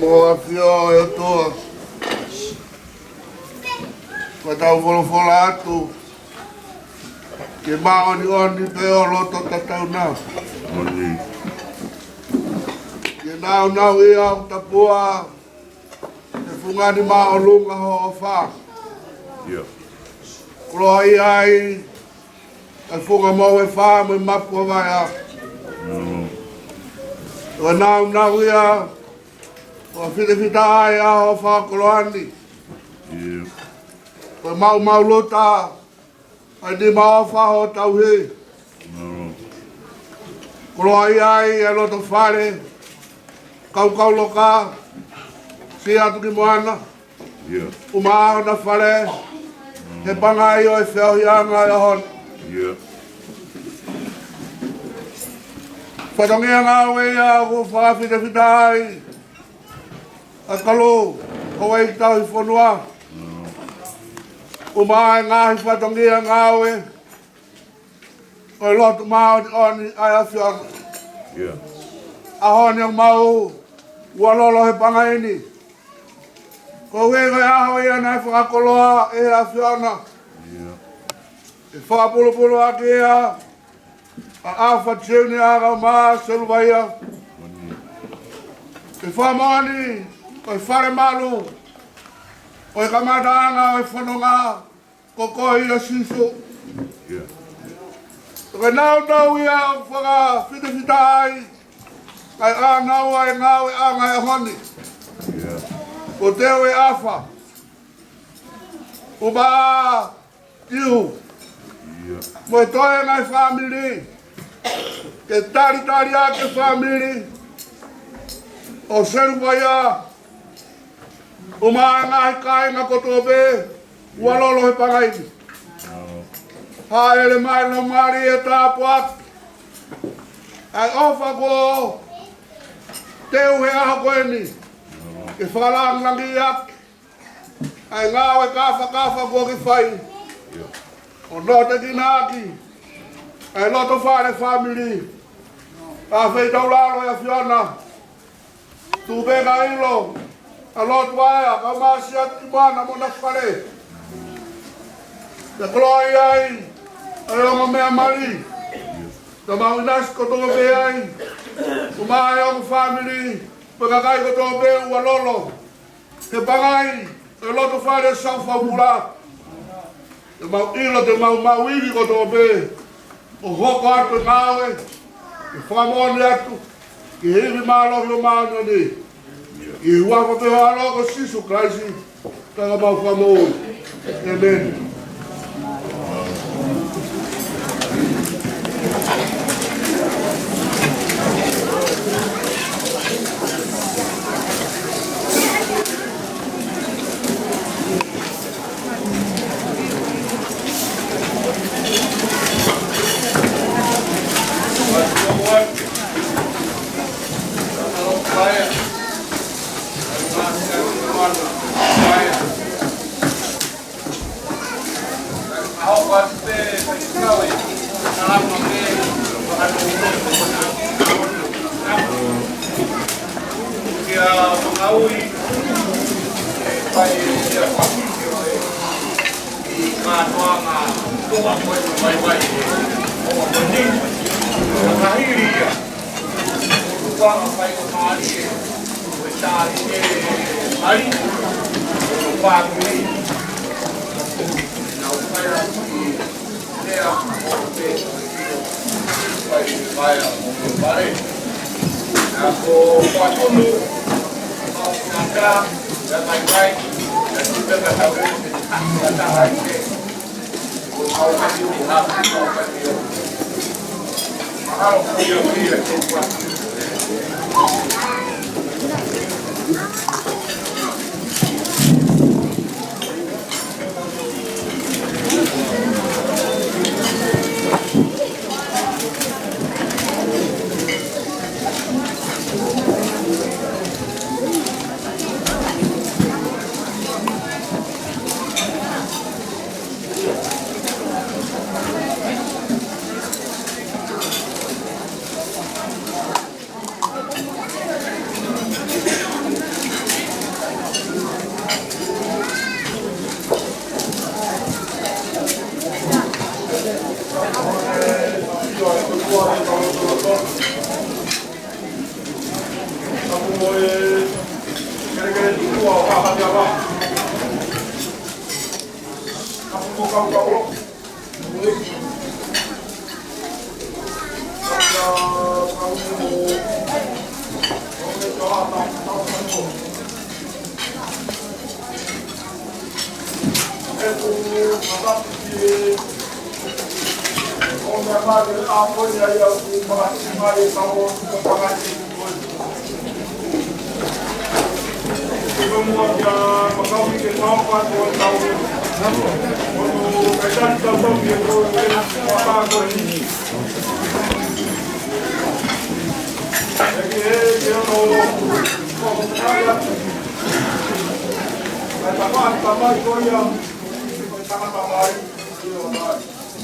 ʻOku ʻafio ʻa e ʻOtua, ko ʻetau folofola atu, ke māʻoniʻoni pē ʻo loto tatau na. Moʻoni. Ke nāunau ia ʻo tapua ʻe he fungani māʻolunga ho ʻofa. ʻIo. Koloaʻia ai ʻa e funga Mohefa mo e mapu ʻo Vaea. Mm. Ko e nāunau ia, ko e fitefitaʻa ʻa e ʻaho fakakoloa ni. ʻIo. Ko e maumau luta ʻa e nima ʻofa ho tauhi. Mm. Koloaʻia ai ʻa e loto fale, kaukau loka, siʻi atu ki moana. ʻIo. ʻUmaʻā hona fale, he pangai ʻo e feohiʻanga ʻo e ʻaho ni. ʻIo. Fatongia ngāue ia ʻoku fakafitefitaʻa ai ʻa e kalo ʻo e tauhi fonua. Mm. ʻUmaʻā e ngaahi fatongia ngāue ʻo e lotu māʻoniʻoni ʻa e ʻAfiona. ʻIo. ʻAho ni ʻoku mau ʻualolo he pangai ni. Koeʻuhi ko e ʻaho ia naʻe fakakoloa ʻe he ʻAfiona. ʻIo. ʻE fakapulupulu ʻaki ia ʻa ʻAfa Sione ʻAkau mā Seluvaia. Moʻoni. ʻE fakamoʻoni ko e fale malu ʻo e kamataʻanga ʻo e fononga, ko koe ia Sīsū. ʻIo. Ko e nāunau ia ʻoku fakafitefitaʻa ai ʻa e ʻānaua ʻo e ngāueʻanga ʻo e ʻaho ni. ʻIo. Ko e teu ʻe ʻAfa, ʻUmaʻā, ʻIo. ʻIo. Mo e toenga ʻo e fāmili, ke talitali ʻaki e fāmili ʻo Seluvaia, ʻumaʻā e ngaahi kāinga kotoa pē ʻoku ʻualolo he pangai ni. ʻIo. Hāʻele mai Laumālie ʻo tāpuaki ʻa e ʻofa kuo teu he ʻaho ko eni, ke fakalāngilangiʻi ʻaki ʻa e ngāue kāfakafa kuo ke fai, ʻio, ʻo notekina ʻaki ʻa e loto fale fāmili. Ka feitaulalo ʻe ʻAfiona, tuku pē ka ʻilo ʻa e lotu ʻa e ʻa ka māsi atu ki moana mo hona fale. Ke koloaʻia ai ʻa e ongo meʻa mali. Ka mau ʻinasi kotoa pē ai, ʻumaʻā e ongo fāmili, pea kakai kotoa pē ʻoku ʻualolo he pangai ʻo e loto fale South Haupula. Te mau ʻilo, te mau maʻu ivi kotoa pē ʻo hoko atu e ngāue, ke fakamoʻoni atu ki he ivi mālohi ʻo māmani. ʻI he huafa pē ho ʻAlo ko Sīsū Kalaisi, ko homau Fakamoʻui. ʻĒmeni.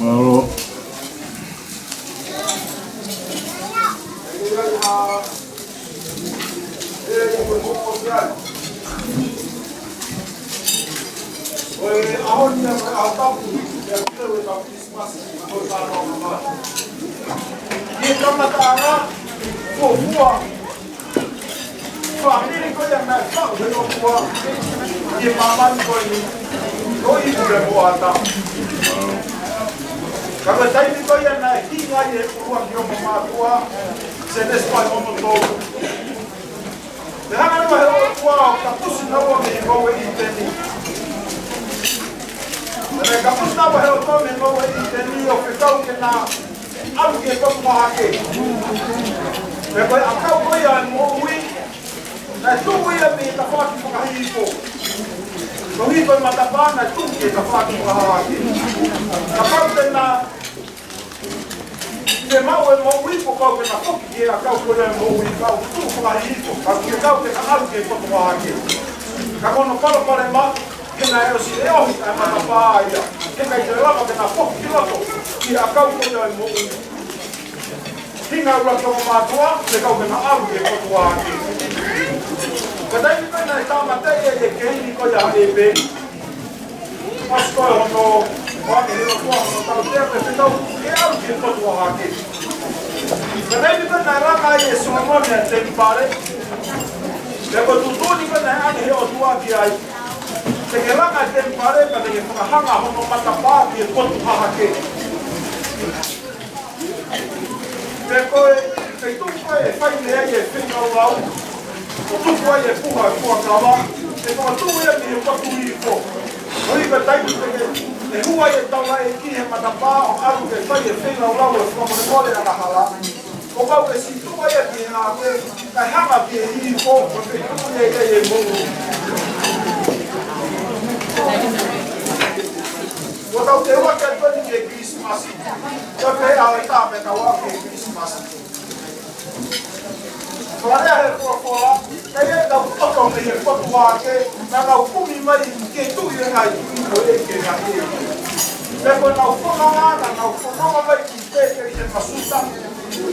Mālō. ʻI he kamataʻanga, fuofua fāmili ko ia naʻe faʻu ʻe he ʻOtua ʻi he māmani ko eni, ko ʻIvi mo ʻĀtama. Ka ko e taimi ko ia naʻe hinga ai ʻe he ʻuluaki ongo mātuʻa, Sēnesi vahe hono tolu. Naʻe hanga leva ʻe he ʻOtua ʻo kapusi kinaua mei he ngoue ʻĪteni. Naʻe kapusi kinaua ʻe he ʻOtua mei he ngoue ʻĪteni ʻo fekau ke na ʻalu ki he potu hahake. Pea ko e ʻakau ko ia ʻo e moʻui, naʻe tuʻu ia mei he tafaʻaki fakahihifo. Koeʻuhi ko e matapā naʻe tuʻu ki he tafaʻaki fakahahake. Kapau te na te maʻu e moʻui, kuo pau ke na foki ki he ʻakau ko ia ʻo e moʻui, ʻakau tuʻu fakahihifo, ka ʻoku ʻikai ke na ʻalu ki he potu hahake. Ka ko hono palopalema, he naʻe ʻosi leʻohi ʻa e matapā ia, he ʻikai ke lava ke na foki ki loto ki he ʻakau ko ia ʻo e moʻui. Hinga ʻuluaki ongo mātuʻa, fekau ke na ʻalu ki he potu hahake. Ko e taimi ko ē naʻe tāmateʻi ai ʻe Keini ko ia ʻa ʻĒpeli, ʻosi ko ē hono ʻoange ʻe he ʻOtua hono tautea pea fekau ke ʻalu ki he potu hahake. Ko e taimi ko ē naʻe langa ai ʻe Solomone ʻa e temipale, pea ko e tuʻutuʻuni ko ē naʻe ʻoange ʻe he ʻOtua ki ai, te ke langa e temipale, ka te ke fakahanga hono matapā ki he potu hahake. Pea ko e feituʻu ko ē ʻe fai mei ai e feilaulau, ʻo tuku ai e puha ʻo e fuakava, ʻe fokotuʻu ia mei he potu hihifo. Koeʻuhi ko e taimi pē ke hū ai e taulaʻeiki he matapā ʻo ʻalu ke fai e feilaulau ʻo e fakamolemole angahala, kuo pau ke sītuʻa ia ki he hahake, kae hanga ki he hihifo, ko e feituʻu ia ʻoku ʻi ai e moʻui. Kuo tau teuaki atu eni ki he Kilisimasi. Ko e pehē ʻe he taha mei he kau ʻaho ki he Kilisimasi. Fakalea ʻe he folofola, naʻe ʻi ai ʻenau poto mei he potu hahake, naʻa nau kumi mai ki he Tuʻi ʻo e ngaahi tuʻi, ko e ʻEiki ʻo e ngaahi ʻeiki. Pea ko ʻenau fononga, naʻa nau fononga mai ki Pētelihema Siuta.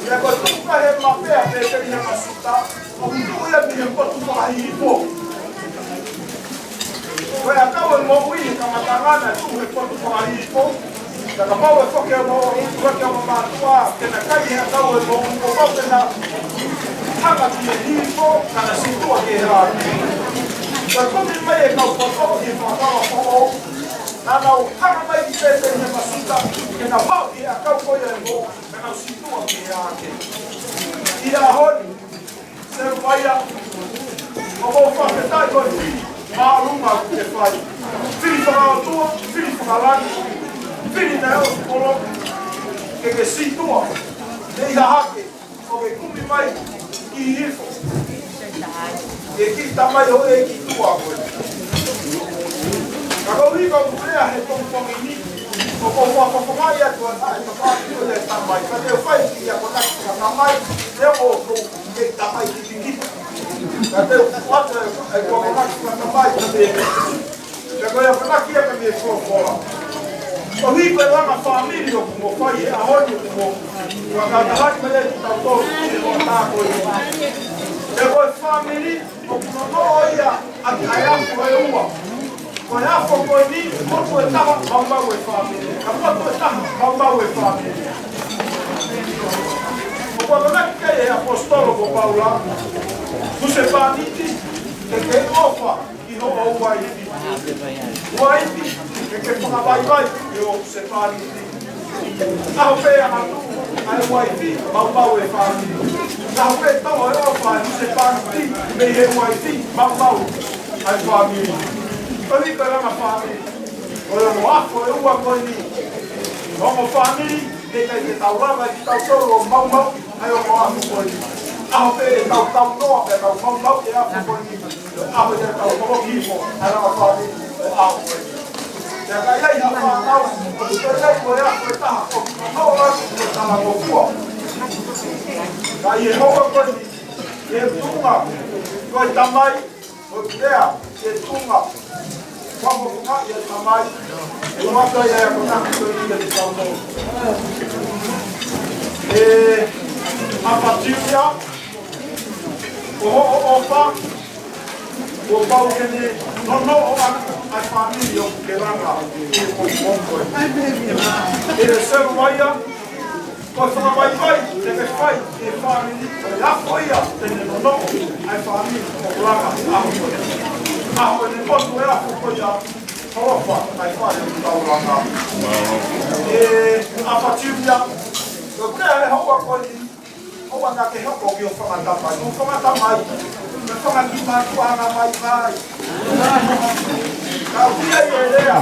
Pea ko e tuʻu pē he mape ʻa Pētelihema Siuta, ʻoku tuʻu ia mei he potu fakahihifo. Ko e ʻakau ʻo e moʻui he kamataʻanga naʻe tuʻu he potu fakahihifo. Ka kapau ʻe foki ʻa e ʻuluaki ongo mātuʻa ke na kai he ʻakau ʻo e moʻui, kuo pau ke na hanga ki he hihifo, ka na sītuʻa ki he hahake. Ko e kumi mai e kau poto ʻi he fakataha foʻou, naʻa nau hanga mai ki Pētelihema Siuta, ke na maʻu ʻi he ʻakau ko ia ʻo e moʻui, ka nau sītuʻa ki he hahake. ʻI he ʻaho ni, Seluvaia, ʻoku ou fakafetaʻi ko e fili māʻolunga ʻoku ke fai. Fili fakaʻotua, fili fakalangi, fili naʻe ʻosi polo, ke ke sītuʻa, ke ke hahake, ʻo ke kumi mai ki hihifo. Ke kiʻi tamai hoʻo ʻEiki tuʻa ko ē. Ka koeʻuhi ko e lea he pongipongi ni, ʻoku ou fakafofongaʻi atu ʻa e tafaʻaki ʻo e tamai. Ka te u fai ki he akonaki fakatamai, te u ʻo kou ke tamai kitekite. Ka te u ʻoatu e, e akonaki fakatamai, ka te Pea ko e akonaki ia mei he folofola. Koeʻuhi ko e langa fāmili ʻoku mo fai he ʻaho ni ʻoku mo fakatahaʻi mai ai kitautolu ki he hoʻatā ko eni. Pea ko e fāmili ʻoku nonoʻo ia ʻaki ʻa e afo ʻe ua. Ko e afo ko eni, motu ʻe taha, maumau e fāmili. Ka motu ʻe taha, maumau e fāmili. ʻAposetolo ko Paula, husepāniti, ke ke ʻofa ki hoʻo uaifi. Uaifi, ke ke fakavaivai ki ho husepāniti. ʻAho pē ʻe angatuʻu ʻa e uaifi, maumau e fāmili. ʻAho pē ʻe toho e ʻofa ʻa e husepāniti mei he uaifi, maumau ʻa e fāmili. Ko e lika langa fāmili. Ko e ongo afo ʻe ua ko eni. Ongo fāmili, heʻikai ke tau lava ʻe kitautolu ʻo maumau ʻa e ongo afo ko eni. ʻAho pē ʻe tau tau noa, pea tau maumau e afo ko eni. ʻAho ia ʻe tau holoki hifo ʻa e langa fāmili ʻo e ʻaho ko eni. Pea ka ʻi ai ha fānau, ʻoku ʻikai ko e afo ʻe taha, ʻoku nonoʻo atu ki he talangofua. Ka ʻi he houa ko eni, ʻi he tuʻunga ko e tamai, ʻoku lea ki he tuʻunga fakafofonga ʻi he tamai, ʻe ua kai ai ako naki ko ia te tau mo. ʻE, ʻApatūlia, ko hoʻo ʻofa, kuo pau ke ne nonoʻo ʻa e fāmili ʻoku ke langa ʻi he pongipongi ko eni. ʻE Seluaia, ko e fakavaivai te ke fai ki he fāmili, ko e afo ia te ne nonoʻo ʻa e fāmili ʻoku langa ʻi he ʻaho ko eni. ʻAho ʻe ne motu e afo ko ia, holofa ʻa e fale ʻoku tau langa. ʻE ʻApatūlia, ko e lea he houa ko eni, houa naʻa ke hoko ki hoʻo fanga tamai. Hoʻo fanga tamai, mo e fanga kiʻi mātuʻa anga vaivai. Ka ʻoku ʻi ai e lea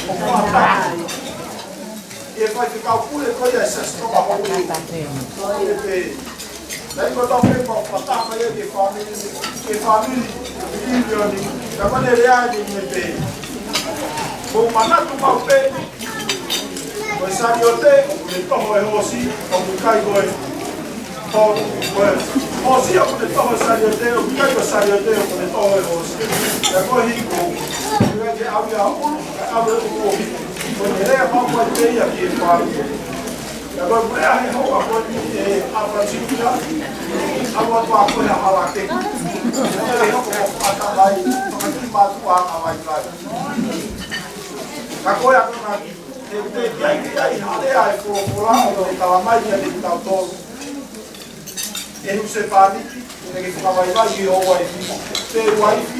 ʻo fanga tamai. ʻE Faifekau Pule ko ia ʻa e Siasi Tonga Hoʻo. Ko e pē. Naʻe ko tau pē ko e fakatātā mai ʻa e fāmili, ʻa e fāmili, ʻa e fāmili. Ka ko ʻene lea ʻeni ʻoku ne pehē: Mou manatu maʻu pē, ko e saliote ʻoku ne toho e hoosi, ʻoku ʻikai ko e ho-, ko e hoosi ʻoku ne toho e saliote, ʻoku ʻikai ko e saliote ʻoku ne toho e hoosi. Ka ko e hiku, ʻoku ʻikai ke ʻave ia ʻulu, ka ʻave ʻulu ʻo hiku. Ko ʻene lea maʻu ai pē ia ki he fāmili. Ka ko e lea he houa ko eni, ʻe ʻApatūlia, ʻalu atu ʻa koe ha hala kehe. Ko e hoko ko e fakatātā mai, fanga kiʻi mātuʻa anga vaivai. Ka ko e akonaki, ʻe, ʻe ʻi ai, ʻi ai ha lea ʻa e folofola ʻoku tala mai kiate kitautolu. ʻE husepāniti, ke ke fakavaivai ki ho uaifi. Pea uaifi,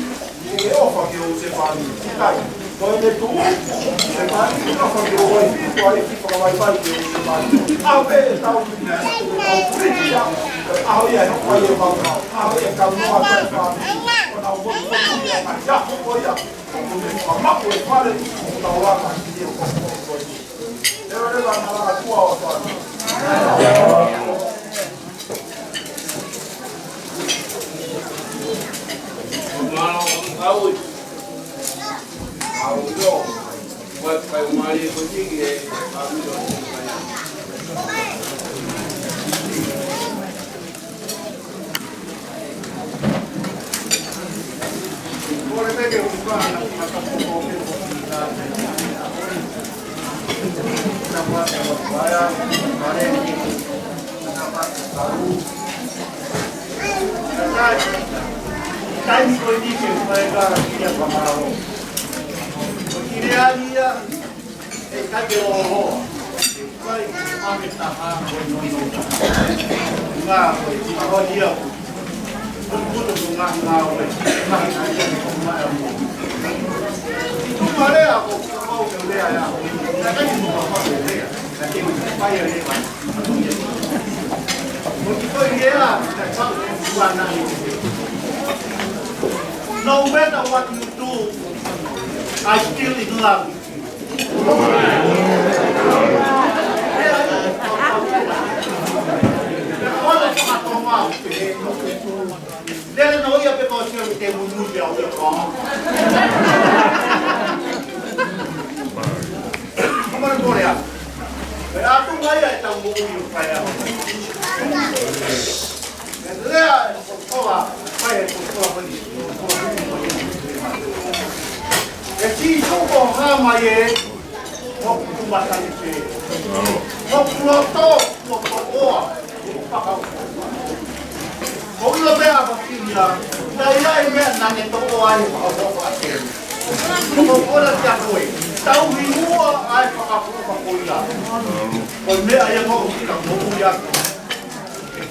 ke ke ʻofa ki ho husepāniti. ʻIkai, ko ʻene tuʻu, husepāniti, ʻofa ki ho uaifi, uaifi, fakavaivai ki ho husepāniti. ʻAho pē ʻe tau, tau puritia, ʻaho ia ʻe hoko ai e maumau, ʻaho ia ʻe tau noa atu e fāmili, ʻo nau motumotu ia ʻa e ʻaho ko ia. Ko e mapu e fale ʻoku tau langa ʻi he pongipongi ko eni. Leveleva ʻa e malanga tua ʻo fale. Mālō, au. Au, io. Vai, vai, mai, ko tiki, e, au, io. Taimi ko eni ke fai ka kia kamau. Ko kile alia, e ka ke ʻoho. Kai, ʻa e taha, ko e nono. Ngā, ko e, ʻa ia. Ko e puto ko ngā, ngā, ko e. Ngā, ngā, ia, ko ngā, ia, mo. Ko ngā lea, ko, ko ngā lea, ia. Ngā kai, ko ngā lea. Ngā kai, ko ngā lea. Ko ki ko i lea, ngā kai, ko ngā lea. No matter what you do, I still in love. Lele no ia pe ko sio te munu te au ia ko. Kama ni kore a. Pe a tu mai ai tau mo ui o kai a. Lea e ʻaposetolo, ʻa e ʻaposetolo ko eni. ʻE Sīsū ko hā mai ē, ʻoku matani pē. ʻOku loto, ʻoku toʻoa, ʻoku fakaʻofa. Ko ilo pē ʻa Pakilia, naʻe ʻi ai e meʻa naʻa ne toʻoa ai e fakaʻofa ʻa Keli. Ko kona kia koe, tauhi muʻa ʻa e fakaʻofa ko ia. Ko e meʻa ia ʻoku ʻikai ke moʻui atu.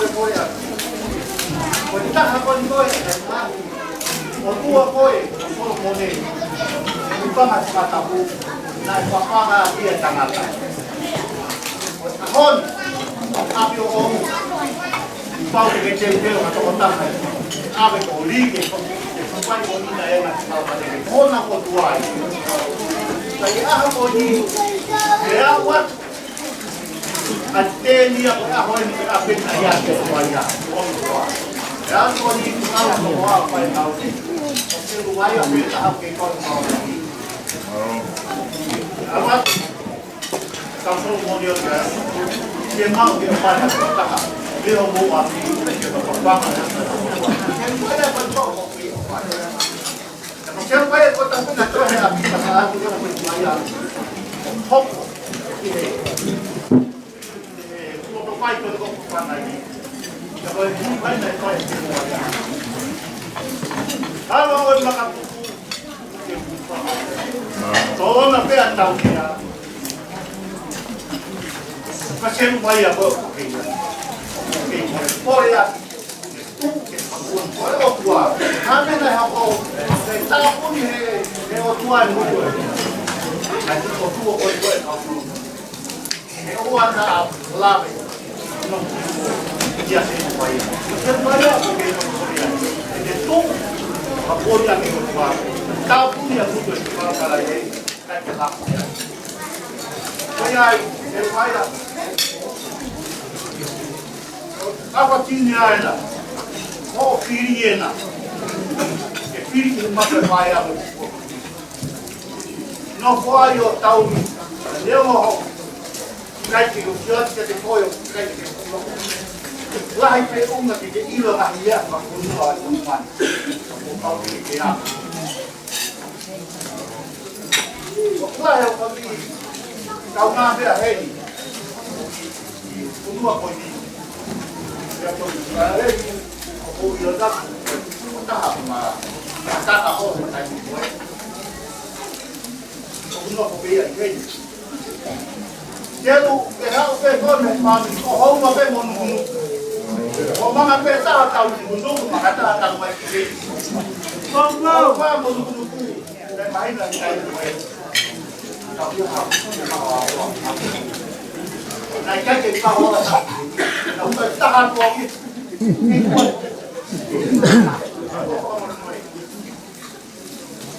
fakamolemole atu. Ko e taha ko eni ko e ʻOtua ko ē ʻo Solomone, ʻi he Fanga Fakatapu, naʻe fafanga ʻaki ʻa e tangata. Ko e ʻaho ni, ʻapi ʻo ʻou, kuo pau ke teuteu ha tokotaha ke ʻave ko e lī ke fai ko ʻena ʻena ki he palopalema ko ʻena ʻoku tuai. Ka ʻi he ʻaho ko eni, ʻe aʻu atu ʻa e tēniti ʻa e ʻaho ni ke ʻave ʻa ia ke fai ia. ʻE aʻu ko eni, kuo ʻalu ko ʻena fai kau ni. ʻO ke luai ʻa e taha ke kau ni. ʻAlu atu. Ka Solomone ʻo ke, ke mau ke fai ha taha. Ke o mo a ki, ke fai ha taha. Ke fai ha taha. Ka ke fai ko e taha na toe ha ki ka ka atu ko e mai a. Hoko. Ke he. Ke he. Ko e fai ko e ko fana i. Ka ko e fai na fai ke mo a. Halo o maka. Tō na pea tau kia. Ka semu mai a ko ke ia. Ko ia. Ko e ʻOtua. Hame na ha ko. He tāpuni he, he ʻOtua e mo. Ka ko e ʻOtua ko e ko e. He ʻoua naʻa lave. No. Ia se pai. Se pai a ko ke no ko ia. Ke tu. A ko ia ke ko tua. Tau puni a kuto e kala kala e. Kai ke la. Ko ia ai, e pai a. Kapa tini ai na. Ko fili ena. Ke fili ke maka pai a mo. Nofo ai ʻo tau ni. Leo mo ho. Kai ke ko kia ke te koe o kai ke ko. Lahi pē ʻunga ke ke ʻilo lahi ia ma ko nua ai ko man. Ko kau ke ke a. Ko lahi o kami. Kau ngā pē a heni. Ko nua ko ni. Ia ko ni. Ka heni. Ko ko ʻilo na. Ko taha ma. Taha o kai ko e. Ko nua ko pē ia i heni. Telu, ke haʻu pē koe mei mami, ʻo hounga pē mo nukunuku. ʻO manga pē taha tau nukunuku, manga taha tau mai ki heni. Hounga mo nukunuku, pē mahina ki ai koe. Tau ia haʻu, nai kai ke kaho, nau kai taha tua ki.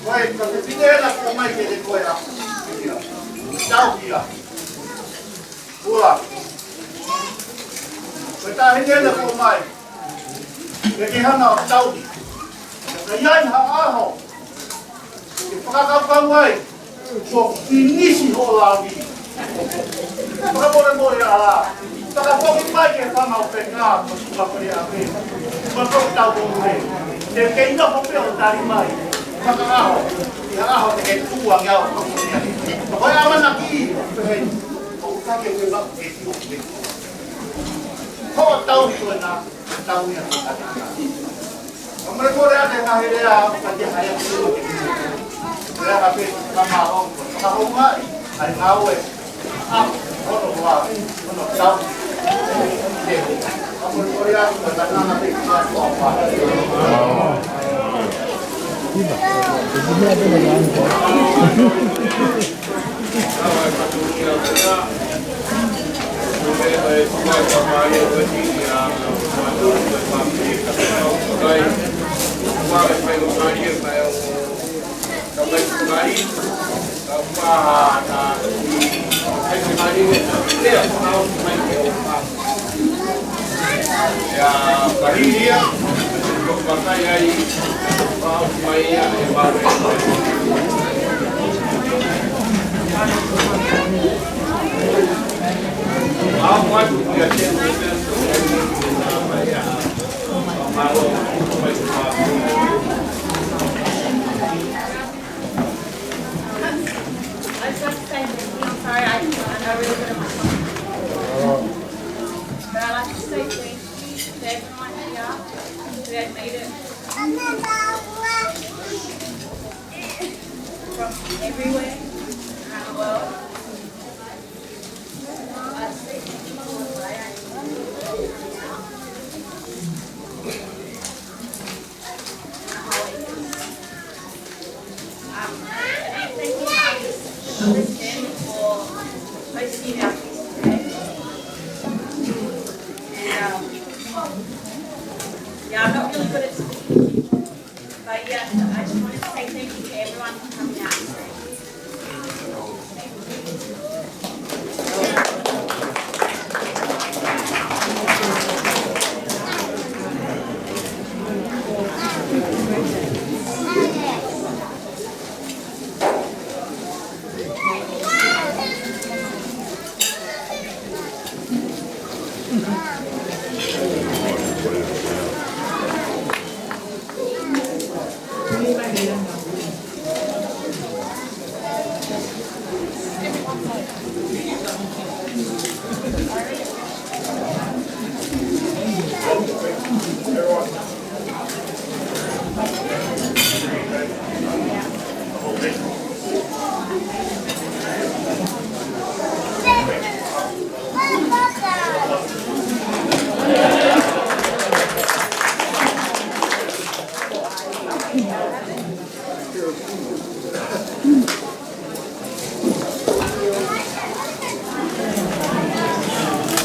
Ko e, ka ke pine ena ko mai ke te koe a. Tau kia. Ua. Ko e tahi ena ko mai. Ke ke hanga ʻo tau. Ka ʻi ai ha ʻaho. Ke fakakaukau ai. Ko finisi ho lavi. Fakamolemole ʻa la. Fakafoki mai ke fanga o peka, ko suka pere a pe. Ko ko tau ko mure. Te kei na ko pe o tali mai. Fakaaho. Ia aho te ke tua ngia o ko mure. Ko e amanaki, pe hei. Ko ka ke ke ma ke ki o ke. Ko tau ni ko na, tau ni a ko ka. Ka mole mole ake ka hele a, ka te hae a kua ke. Lea ka pe, ka ma o, ka ho mai. I just have to say thank you. I'm sorry, I, I really didn't want to. But I'd like to say thank you to everyone here who had made it from everywhere around the world. And, um, yeah, I'm not really good at speaking, but yeah, I just wanted to say thank you to everyone for coming out today.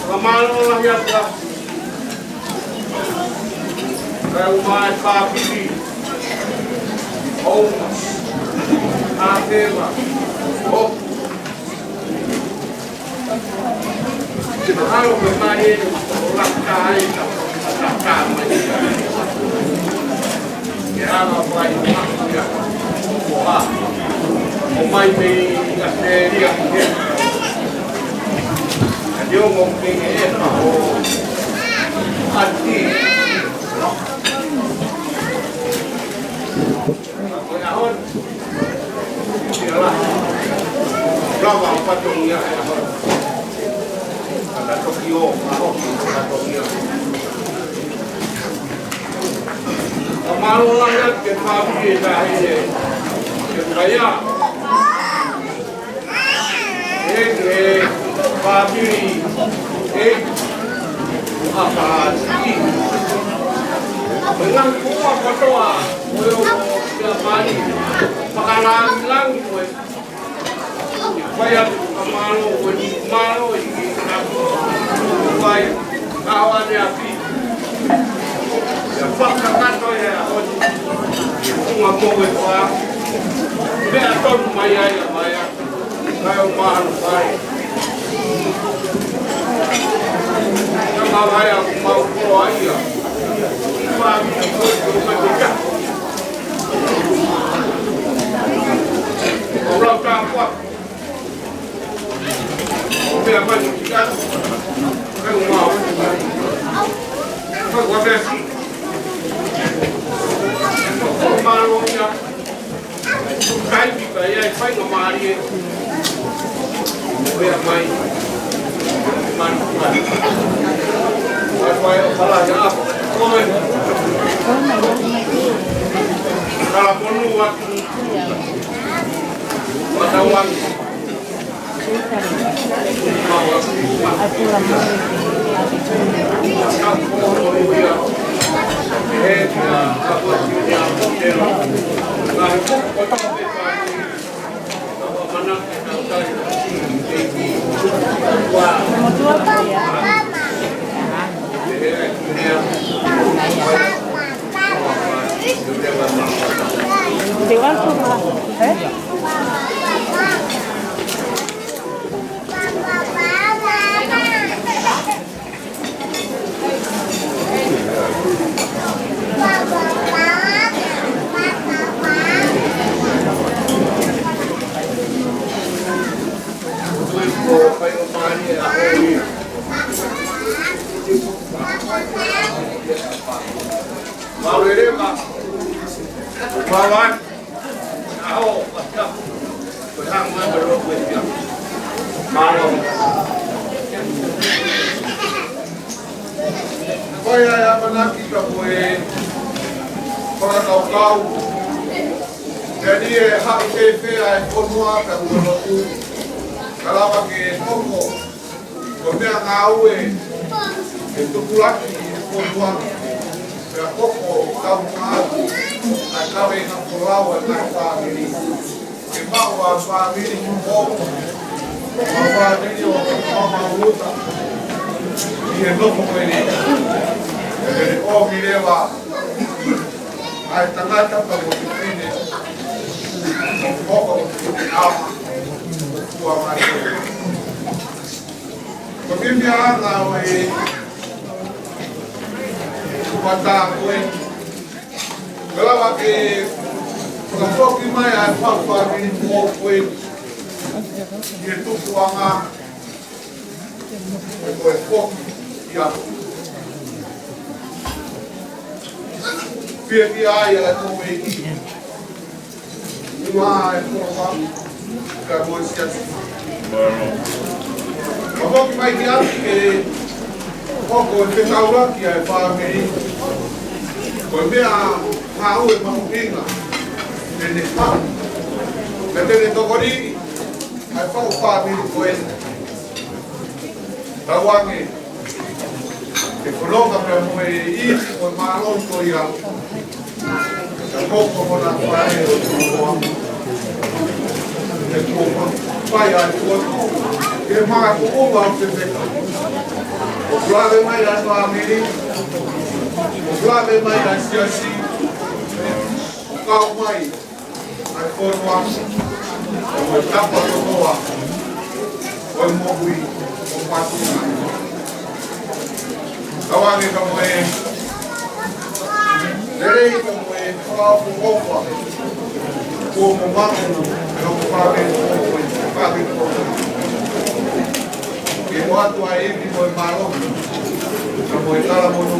Fakamālō lahi atu ʻaupito. Kae ʻumaʻā e fāmili, ʻo ʻAfeva, ʻo Mahalo ko e mai ē, ʻo laka ai ka, ka, ka mai. Ke ala mai, ʻo ha, ʻo mai mei ʻAositelēlia, ē. Ka te ongo ke ke e pa ʻo ati. Ko e ʻaho ni, ʻio lahi. Lava ʻo fatongia e ʻaho ni. Ka ta toki ō, ʻaho ni, fatongia. Fakamālō lahi atu ki he fāmili ʻa e taʻahine, ki he kakai. ʻE, ʻe, fāmili, ʻe, ʻa Pāti. ʻE ngaahi kuonga kotoa, ʻo e ʻo, ʻo e ʻa Pāti. Fakalāngilangi mo e. Fai atu, fakamālō, ko e mālō, ʻi, ʻi, ʻa, fai, ʻa, ʻo ane api. ʻIa fakakakato e ʻaho ni. Funga mo e fā. Meʻa tonu mai ai ʻa mai ʻa. Kae ʻumaʻā ʻa fai. Ka mau ai ʻa mau ko ai ʻa. Fā mi ko e ko e ka. ʻO lau tāpuaki. ʻO pea mai ki atu. Kae ʻumaʻā. Kae ʻumaʻā. Mālō ia. Kai ki kai ai, fai ngā mālie. Pea mai. Manu, manu. Fai, fai, ʻo kala ia. Kome. Kala monu atu. Matau atu. Ko ia e ʻamanaki ka ko e fakakaukau. Pea ni e haʻu fēfē ʻa e fonua ka ua lotu. Ka lava ke hoko ko e meʻangāue ke tupulaki e fonua. Pea hoko tau maʻu ʻa e kaveinga folau ʻa e ngaahi fāmili. Ke maʻu ʻa e fāmili mo e fāmili ʻo Mamaʻoluta ʻi he nofo ko eni. Ke ne ʻomi leva ʻa e tangata pea mo e fefine ʻo hoko ko e ʻama ʻo fua mai. Ko e meʻa ʻa e ngāue ʻo e tā ko ē. Ke lava ke fakafoki mai ʻa e faʻu fāmili mo e tupuʻanga ko e foki ia. Fiefia ai ʻa e kau ʻeiki. Ua e koloa ka mo e siasi. Ka foki mai ki ʻapi ke hoko e fetaulaki ʻa e fāmili. Ko e meʻangāue mahuʻinga ʻene faʻu. Ka te ne tokoni ʻa e faʻu fāmili ko ē. Tauange ke fononga pea mo e ifi mo e mālō ko ia. Ka ko ko kona fai o tuʻa. Ke kuo fai ʻa e tuʻa tuʻu ke maka kuʻunga ʻo te feka. ʻO kulave mai ʻa e fāmili. ʻO kulave mai ʻa e siasi. ʻO kau mai ʻa e fonua, ʻa e tapa kotoa ʻo e moʻui ʻo Pātunga. Tauange ka mo e lelei ka mo e fakaʻofoʻofa kuo mo maʻu, ka mo fāmili ko ē, fāmili ko ē. Ke ʻoatu ʻa e ivi mo e mālohi, ka mo e talamonū.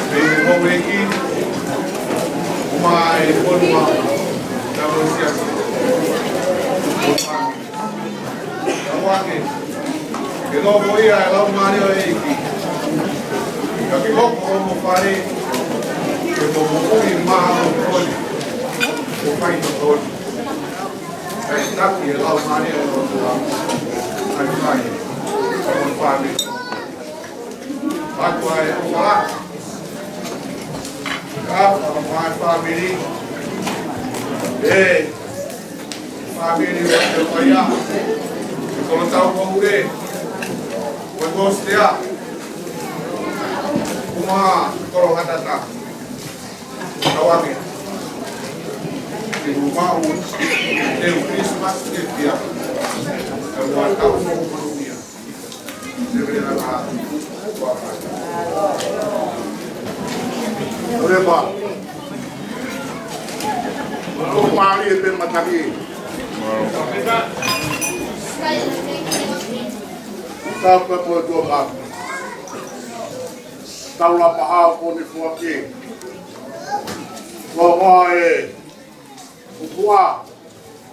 Pea mo e ʻEiki, ʻumaʻā e fonua, ka mo e siasi. Tauange, ke nofo ia e Laumālie ʻo e ʻEiki. Ka ke hoko hoʻomo fale, ke mo moʻui mālohi, ko fai totonu. Kae taki e Laumālie ʻo e ʻOtua. Kae fai, kae fai. Patu ai o fala. Ka, ka fai fāmili. E, fāmili ʻo e fai a. Kolo tau ko ure. Ko e kostea. Kuma kolo hatata. Tauange. Ke mau maʻu, ke u Christmas ke pia. Ka ua tau ko ia. Ke pia na ka. Ore pa. Ko mali e pe mataki. Tau ka mo tua ma. Tau la pa ha ko ni fua ke. Ko e ʻupuʻanga,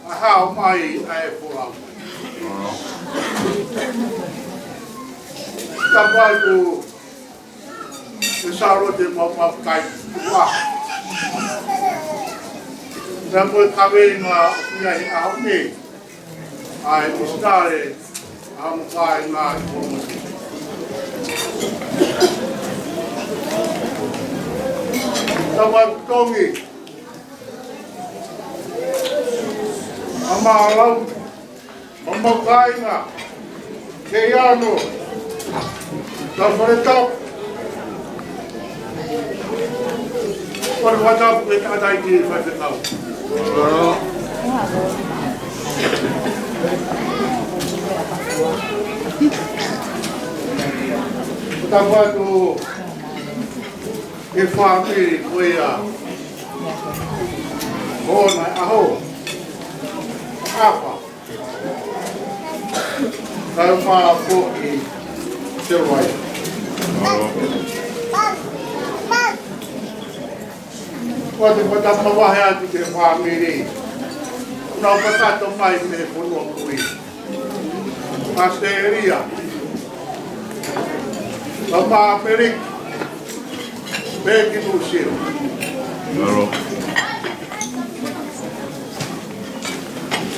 ʻa e hao mai ʻa e folau. Tapai tu e Sālote Maumaukai. Ua. Pea mo e kaveinga ia he ʻaho ni. ʻa e misinale ʻa homo kāinga ʻi Kolomotini. Tau atu Tongi, ʻa Mālautu, ʻa homo kāinga, Keiano, Taufaʻahitapu. Kole fakatapu ki he tangataʻeiki faifekau. Tapu atu ki he fāmili ko ia ʻo e ʻaho. ʻApa. Kae ʻumaʻā foki Seluaia. ʻOatu e fakatapu mavahe atu ki he fāmili ʻoku nau kakato mai mei he fonua kui, ʻAositelēlia, ʻa ʻAmelika, pea ki Nuʻusila.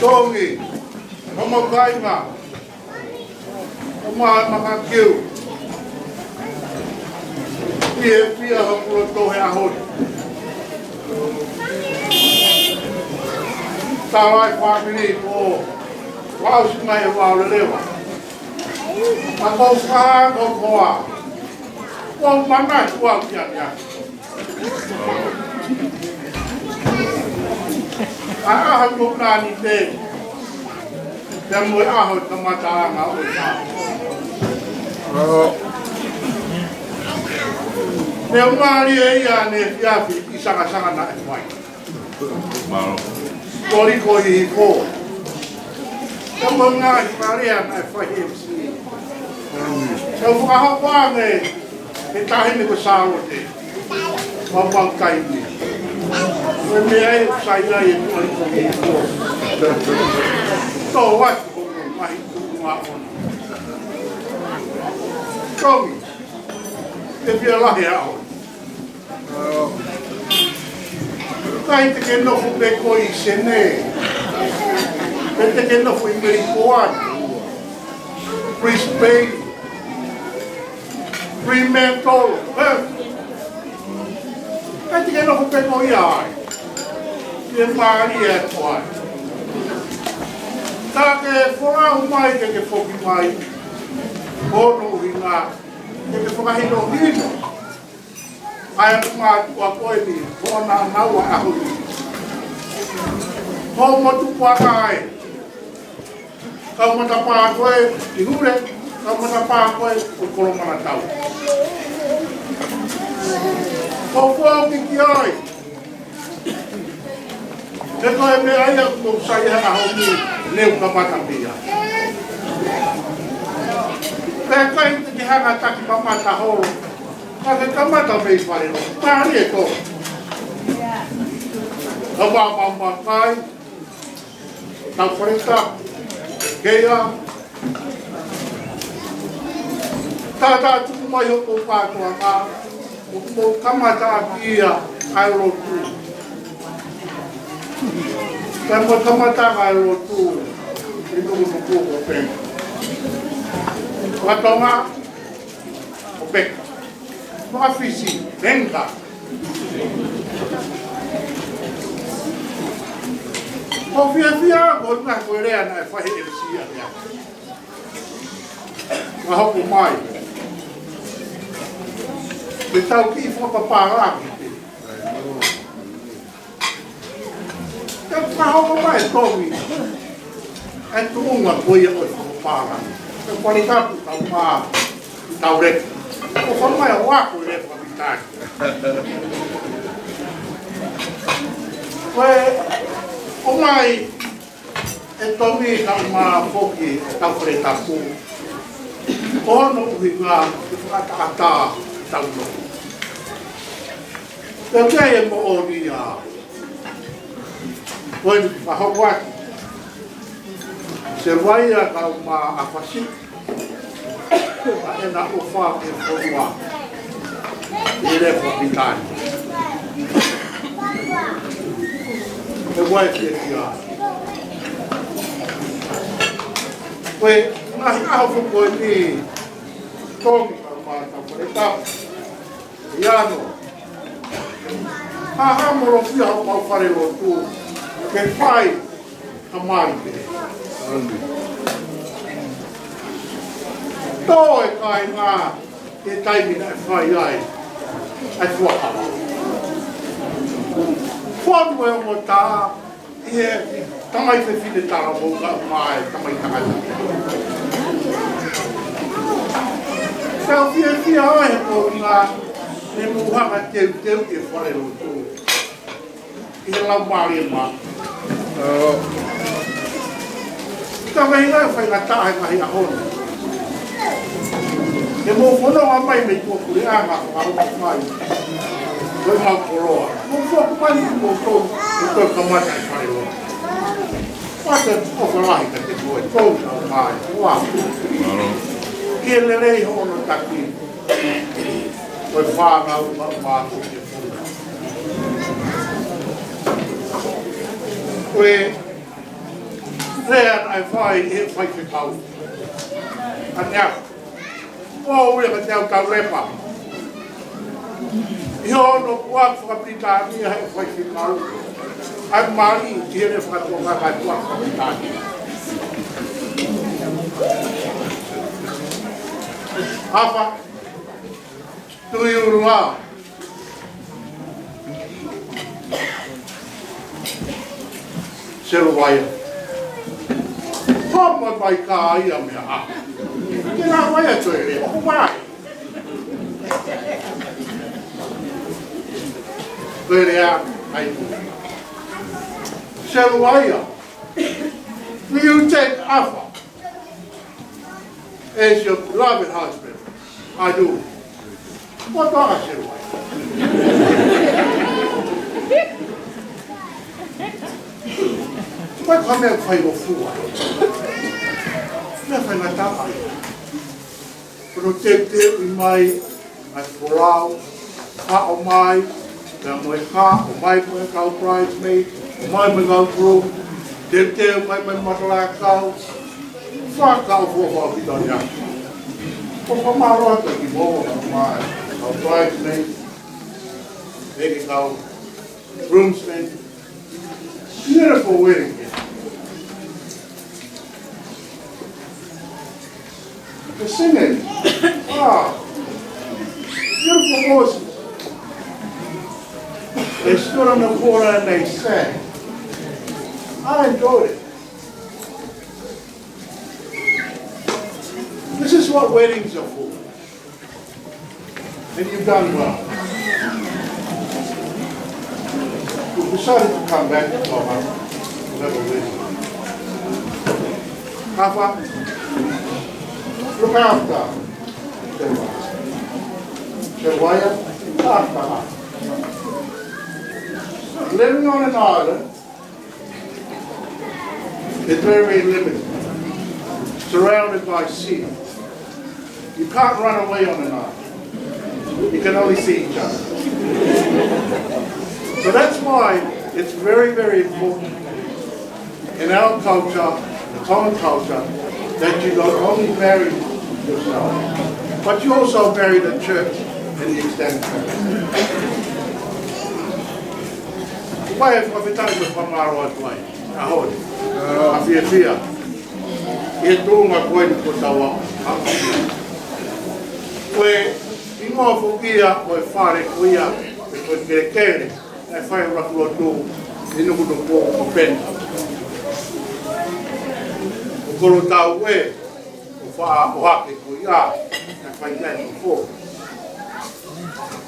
Tongi, ʻa homo kāinga, ʻa Makakeu, ʻi he fiefia hoku loto he ʻaho ni. Tala e fāmili ko Vausi mai e vao leleva. ʻA ko ka ko koa. Ko mana kua kia kia. ʻA ʻaho ko nani te. Te mo e ʻaho kamataʻanga ʻo e taʻu. Te u mālie ia ne fiafi i sakasaka naʻe fai. Koliko i ko. Te mo ngaahi mālie naʻe fai he M C. Te u fakahoko ange he taʻahine ko Sālote. Mau mau kai ni. Ko e meʻa ʻe sai ai e koliko i ko. Tō atu ko ngaahi tuʻunga ʻona. Tongi, te fia lahi ʻaʻau. ʻIkai te ke nofo pē koe ʻi Senē. Pe te ke nofo ʻi Melipoane, Brisbane, Fremantle, Perth. ʻIkai te ke nofo pē koe ʻi ai. Ke mālie atu ai. Ka ke folau mai ke ke foki mai. Ko hono ʻuhinga ke ke fakahinohino ʻa e ongo mātuʻa ko eni, ko ʻenau ʻaho ni. Ko homo tupuʻanga ē. Kau matapā ko ē ʻi Hule, kau matapā ko ē ʻo Kolomanatau. Ko fō ki ki ai. He ko e meʻa ia ʻoku sai ha ʻaho ni, ne u kamata mei ai. Pea ʻikai te ke hanga taki mamata holo. Ka ke kamata mei fale no. Mālie tō. Ka mamakai. Tau fale ta. Keia. Tātā tuku mai hoʻo kātoanga. ʻOku mou kamata ʻaki ia ʻa e lotu. Ka mou kamata ʻa e lotu. ʻI nukunuku ko Peka. Ko Tonga. Ko Peka. Ko Fisi, Venga. Ko fiefia, ko na ko lea naʻe fai he M C ia. Ka hoko mai. Ke tau kiʻi fakapapālangi. Ke fakahoko mai Tongi. ʻA e tuʻunga ko ia ʻo e fakapālangi. Ke pali kapu tau mā, tau leka. Ko fai mai ʻo ako leka ʻi Taiwan. Ko e, ʻomai, ʻe Tongi ka mā foki, tau fale tapu. Ko hono ʻuhinga, ke fakataʻataʻa, tau no. Ke ke e moʻoni ia. Ko eni fakahoko atu. Seluaia ka mā ʻAfasi. ʻA ʻena ʻofa ke fonua. ʻI le fakitani. He wai fiefia. Ngaahi ʻaho foki ko eni, Tongi, kae ʻumaʻā e kau Faletapu, ʻi ai hono haʻamolofia homau falelotu ke fai ha mali pē. Tō e kāinga he taimi naʻe fai ai ʻa e fuakava. Fonu e ongo tā ʻi he tamai fefine talavou kae ʻumaʻā e tamai tangata. Tau fiefia ai he ko e ʻuhinga ne mou hanga ʻo teuteuʻi e falelotu ʻi he Laumālie Māʻoniʻoni. Ka mei he faingataʻa he ngaahi ʻaho ni, ke mou fononga mai mei tuʻapuleʻanga, fakaʻamu mai ko e mau koloa. Mou foki mai kimoutolu, mou toe kamata e falelotu. Mate ʻofa lahi kiate koe, Tongi, kae ʻumaʻā e hoa. Ke lelei hono taki, ko e fānau, kae ʻumaʻā e funga. Ko e lea naʻe fai ʻe he faifekau ʻanenai, ʻo ui ʻa e kau Taulepa, ʻi hono puaka faka-Pilitānia ʻe he faifekau, ʻa e mali ʻi heʻene fakatuʻanga ʻa e puaka faka-Pilitānia. Afa, Tuʻi Ulua, Seluvaia. Homa mai ka ia mea a. Ke la vaia toe lea, ʻoku mai. Toe lea, ai. Seluvaia. Will you take Afa as your beloved husband? I do. What do I say? Ko e meʻa fai ʻo fua. Meʻa faingataʻa ia. Ko hono teuteuʻi mai ʻa e folau, haʻu mai, pea mo e hā, ʻomai mo e kau bridesmaid, ʻomai mo e kau groom, teuteu mai mo e matalakau, fakaʻofoʻofa ʻaupito ia. Ko e fakamālō atu kimoua, kau bridesmaid, ʻe kau groomsmen. Beautiful wedding. The singing. Ah, beautiful voices. They stood on the corner and they sang. I enjoyed it. This is what weddings are for. And you've done well. We decided to come back to Tonga. We'll have a wedding. Afa, look after Seluvaia. Seluvaia, look after her. Living on an island, it's very, very limited, surrounded by sea. You can't run away on an island. You can only see each other. So that's why it's very, very important in our culture, the Tongan culture, that you not only marry yourself, but you also marry the church and the extended family. Ko e fakafetaʻi mo e fakamālō atu ai. ʻAho ni. ʻA fiefia. ʻI he tuʻunga ko eni kuo tau aʻu. Ko e hingoa foki ia ʻo e fale ko ia, ko e kelekele naʻe fai ʻuluaki lotu ʻi Nukunuku ko Pena. Ko Kolotau ē, ʻo fai ʻo hake ko ia, naʻe fai ai ko.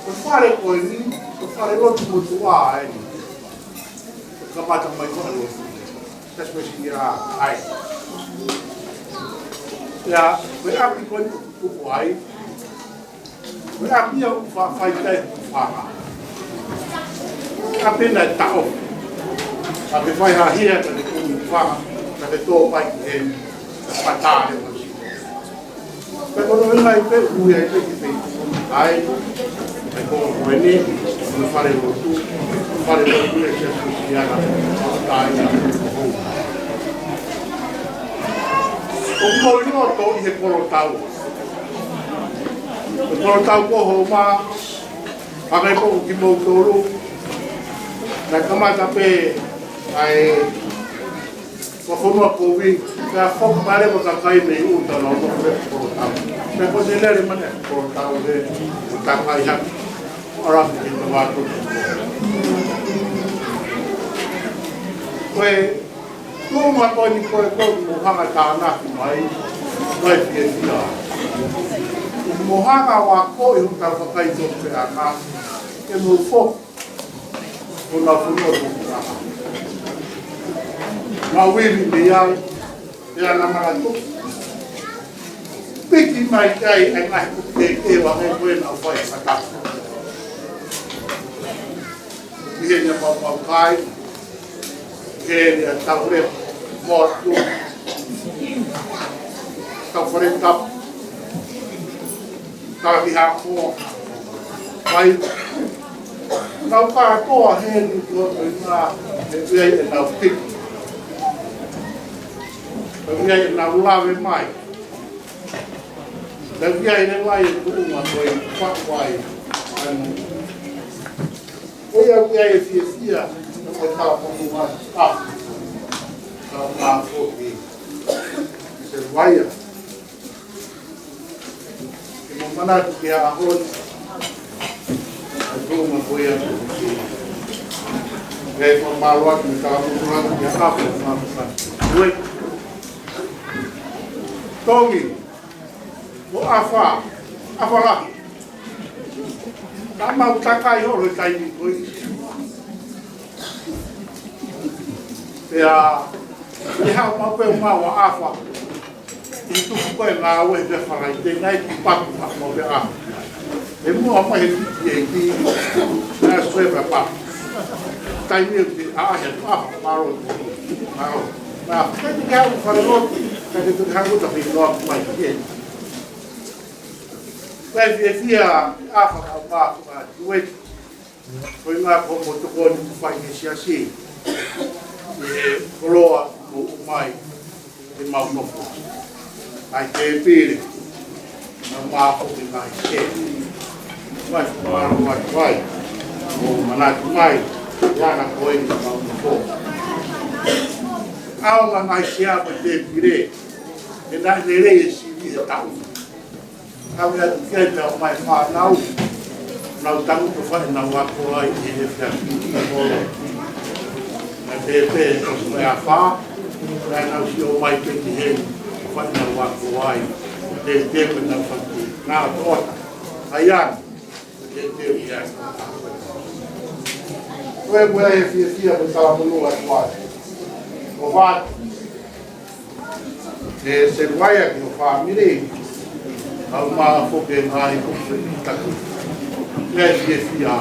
Ko e fale ko eni, ko e fale lotu motuʻa eni. Ko e kamata mai ko e lotu. That's where she, uh, hide. Ia, ko e ʻapi ko eni ʻoku tupu ai. Ko e ʻapi ia ʻoku faʻa fai ai e fanga. ʻApi naʻe taʻofi. Ka ke fai ha hia ka ke kumi fanga, ka ke tō mai ki heni. Patale mo si. Ka ko hono ʻuhinga ia pē, ui ai pē ki fē. ʻAi, ʻai ko ko eni, ko e fale lotu, fale lotu ʻa e Siasi Uēsiliana, ʻo Taʻahine. ʻOku mou ʻi loto ʻi he kolotau. He kolotau ko hoʻomou, hangē ko kimoutolu. Naʻe kamata pē ʻa e ko fonua kovi, ka foki pale ko kakai mei ʻuta na o ko kolotau. Pea ko e lele mai ʻa e kolotau he ʻo takai hake. ʻAlu ki he tavatu. Ko e tuʻunga ko eni ko e ko mo hanga tānaki mai, mai fiefia. Mo hanga ʻo akoʻi hotau kakai tō pē ʻa ka, ke mou foki. Ko na fonua tō pē ʻa ka. Mau ivi mei ai, ʻe ana mara tō. Piki mai kai e ngaahi kupu ke ke wa ngai ko e na fai fata. ʻI he ʻene mau mau kai, ʻi he ʻene tau le motu, tau fale tapu, tau ki hako, mai, nau kātoa heni ko e ngā, e ʻi ai e nau piki. E ʻi ai e nau lave mai. E ʻi ai e vai e tuʻunga ko e faʻu ai. Ano. Ko ia ʻoku ʻi ai e fiefia, ko e tau pomu mai. Ah. Tau mā foki. Se vai a. Ke mo manatu ki he ʻaho ni. E tuʻunga ko ia. Ke mo mālō atu mo tau pomu mai ki he ʻaho ni. Ue. Tongi. Ko ʻAfa, ʻAfa lahi. Naʻa mau takai holo he taimi ko ē. Pea, ʻi he haʻu mau pē ʻo mau ʻa ʻAfa. ʻI he tuku ko ē ngāue he Falaite, naʻe ki paku ʻa mau pē ʻa. ʻE muʻa mai he piki e ki, naʻe sue pē paku. Taimi ʻo te ʻaʻahi atu ʻAfa, mālō. Mālō. Nā, kai te ke haʻu fale lotu, kai te ke haʻu ta pē loa mai ki ē. Kai fiefia, ʻAfa mau māfo ka tueti. Ko e ngā ko mo tokoni ku fai he siasi. ʻI he koloa mo ʻomai, ʻe mau nofo. ʻAi ke pile, mau māfo ke ngāi ke. Mai, mālō mai, mai. Mo manatu mai, ʻi ana ko e mau nofo. ʻAonga ngaahi sea mo e tēpile, ʻe naʻe lelei e sivi he taʻu. Kau ia tu kia i pea mai fānau, nau tangu ko fai nau ako ai ʻi he fia ki i kolo. Na te te ko sumai a fā, na nau si o mai ke ki he fai nau ako ai, te te ko nau faki, na to ota. Ai ana, te te ia. Ko e mea e fia fia ko tala mulu a tuai. Ko fatu. Ke se vai a ki ho fāmili, au mā foke ngāi kupe taku. Ke fiefia.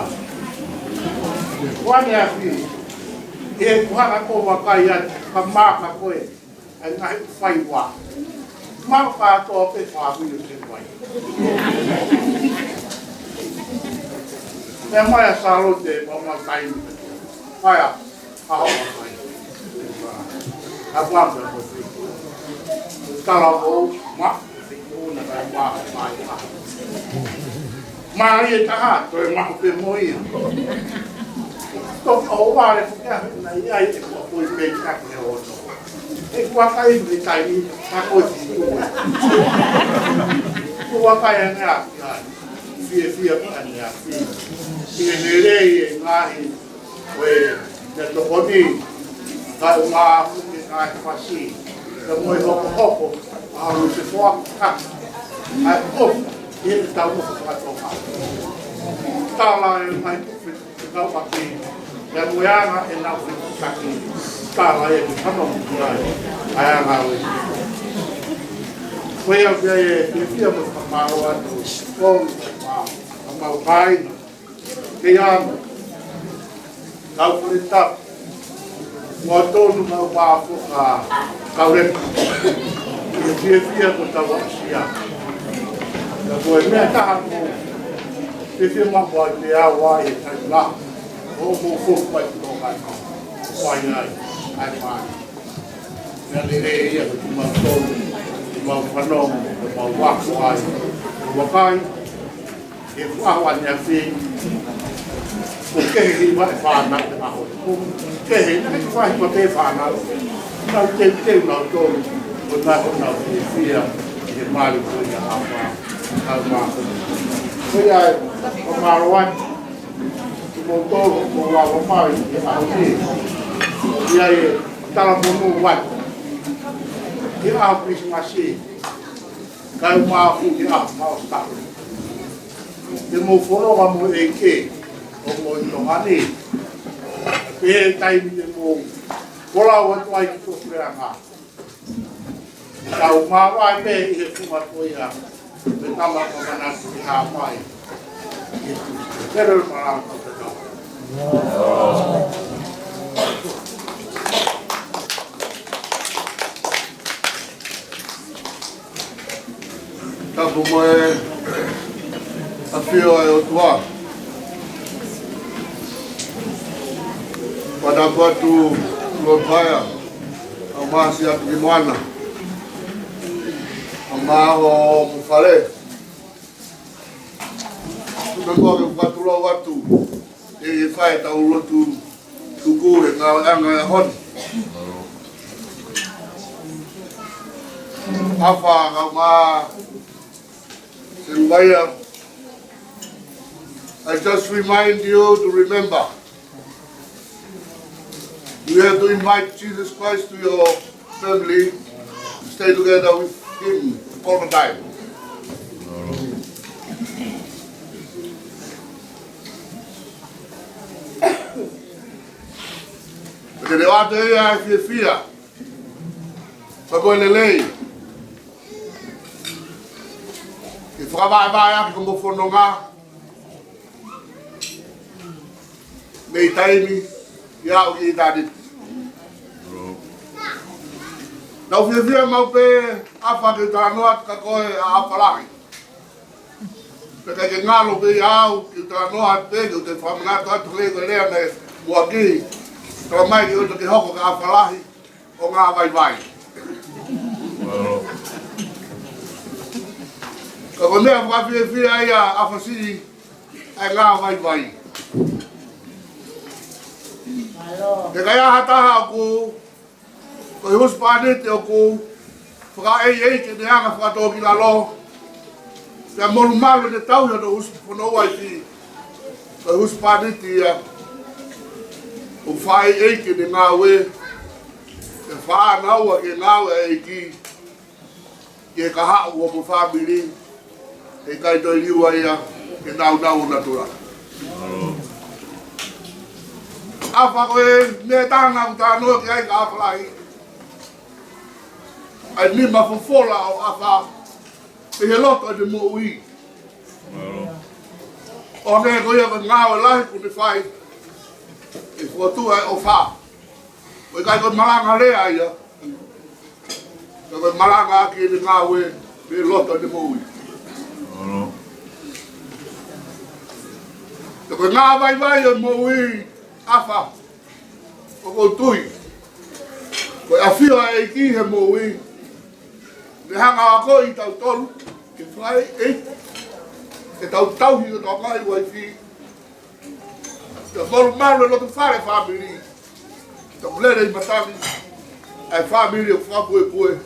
Kuane a fi, e kuhanga ko vakai a ka māka ko e, e ngaahi fai wa. Mā kātoa pe fāmili se vai. E mai a Salote, mā mā taimi. Mai a, a hoa mai. A wanga ko fi. Tala mo, ma, fi, una, ma, ma, ma. Ma, ia taha, to e ma, pe mo ia. To o wale, fuka, na ia, e ko, ko, pe, ka, ke o, to. E kua kai, me taimi, ka ko, fi, tu, e. Kua kai, ane, a, a. Fiefia, ane, a, fi. Ia, lelei, e, ngaahi, Ko e, ne tokoni, ka u mā fuke ka e fasi, ka mo e hoko hoko, a lu se foa ka, a e kofu, e te tau mo ka toka. Tala e mai kufe, te kau aki, e mo e anga e nau fe kaki, tala e te kano mo ki ai, a e anga o e. Ko e au ki ai e, te fia mo ka maro atu, o, a, a mau kāinga. Kei ano, kau kule tapu, ua tonu mau pāfo ka kau leku. Ia fiefia ko tau asia. Ka ko e mea taha ko, fiefia mau kua te au ai e kai la. O mo fo pai ko kai. Pai ai, ai pai. Mea lelei ia ko tau mau tonu. Mau fanongo, mau ako ai, mau vakai, he ʻaho ʻaneafi, ʻoku kehe hiva e fānau he ʻaho. ʻOku kehe, naʻe ʻikai ke fai hiva pē fānau. Nau teuteu, nau tolu, ʻo nau, ʻo nau fiefia, he mali ko ia ʻa e ʻaho, ʻa e ʻaho. Ko ia, ʻoku mālō atu. Kimoutolu ʻoku mou lava mai he ʻaho ni. ʻI ai e talamonū atu ki he ʻaho Kilisimasi, kae ʻumaʻā foki e ʻaho Maʻosi Taʻu. Te mou fononga mo e ʻEiki ʻo mou ʻi Tonga ni. Pea ʻi he taimi te mou folau atu ai ki tuʻapuleʻanga, tau māvae pē ʻi he funga ko ia, pea tau makamana ki he hā mai ʻi he Tuʻi. Kele malanga ʻo tatau. Tapu mo e ʻafio ʻa e ʻOtua. Fakatapu atu, Lord Fire, ʻa Masi atu ki Moana, ʻa Maho mo Fale. Tuku muʻa ke u fakatulou atu, ʻe fai ʻetau lotu tuku he ngāueʻanga ʻo e ʻaho ni. ʻAfa, kae ʻumaʻā Sylvia, I just remind you to remember, you have to invite Jesus Christ to your family, stay together with him all the time. Pea te ne ʻoatu ʻe ia e fiefia, pea mo e lelei, ke fakavaevaeʻaki hoʻomo fononga mei taimi ʻo aʻu ki ʻitāniti. Naʻa ku fiefia maʻu pē, ʻAfa, ke u talanoa atu kia koe ʻa ʻAfa Lahi. Pea ʻikai ke ngalo pē ʻiate au ke u talanoa atu pē, ke u toe fakamanatu atu leva e lea naʻe muʻaki, talamai ke u toki hoko ko e ʻAfa Lahi ʻo ngāvaivai. Ka ko e meʻa fakafiefia ia, ʻAfa siʻi, ʻa e ngāvaivai. He ʻikai ha taha ʻoku, ko e husepāniti ʻoku fakaʻeiʻeiki ʻene anga fakatōkilalo, pea molumalu ʻene tauhi hono husepāniti. Ko e husepāniti ia ʻoku fakaʻeiʻeiki ʻene ngāue, pea fānaua ki he ngāue ʻa e ʻEiki, ki he kahaʻu ʻo homo fāmili, he ʻikai toe liliu ia ke nāunau ʻo natula. ʻAfa, ko e meʻa ʻe taha naʻa ku talanoa ki ai kia ʻAfa Lahi, ʻa e nima fofola ʻo ʻAfa, ʻi he loto ʻene moʻui. ʻO hangē ko ia ko e ngāue lahi kuo ne fai, ʻi he fokotuʻu ʻa e ʻofa. ʻOku ʻikai ko e malanga lea ia, ka ko e malanga ʻaki ʻene ngāue mei loto ʻene moʻui. Ka ko e ngāvaivai ʻo e moʻui, ʻAfa, ʻoku ou tui ko e ʻafio ʻa e ʻEiki he moʻui, ne hanga ʻo akoʻi kitautolu ke fai ʻe, ke tau tauhi hotau ngaahi uaifi, ke molumalu e loto fale fāmili, ke tau lele ʻi matangi ʻa e fāmili ʻoku fakapuepue, ʻi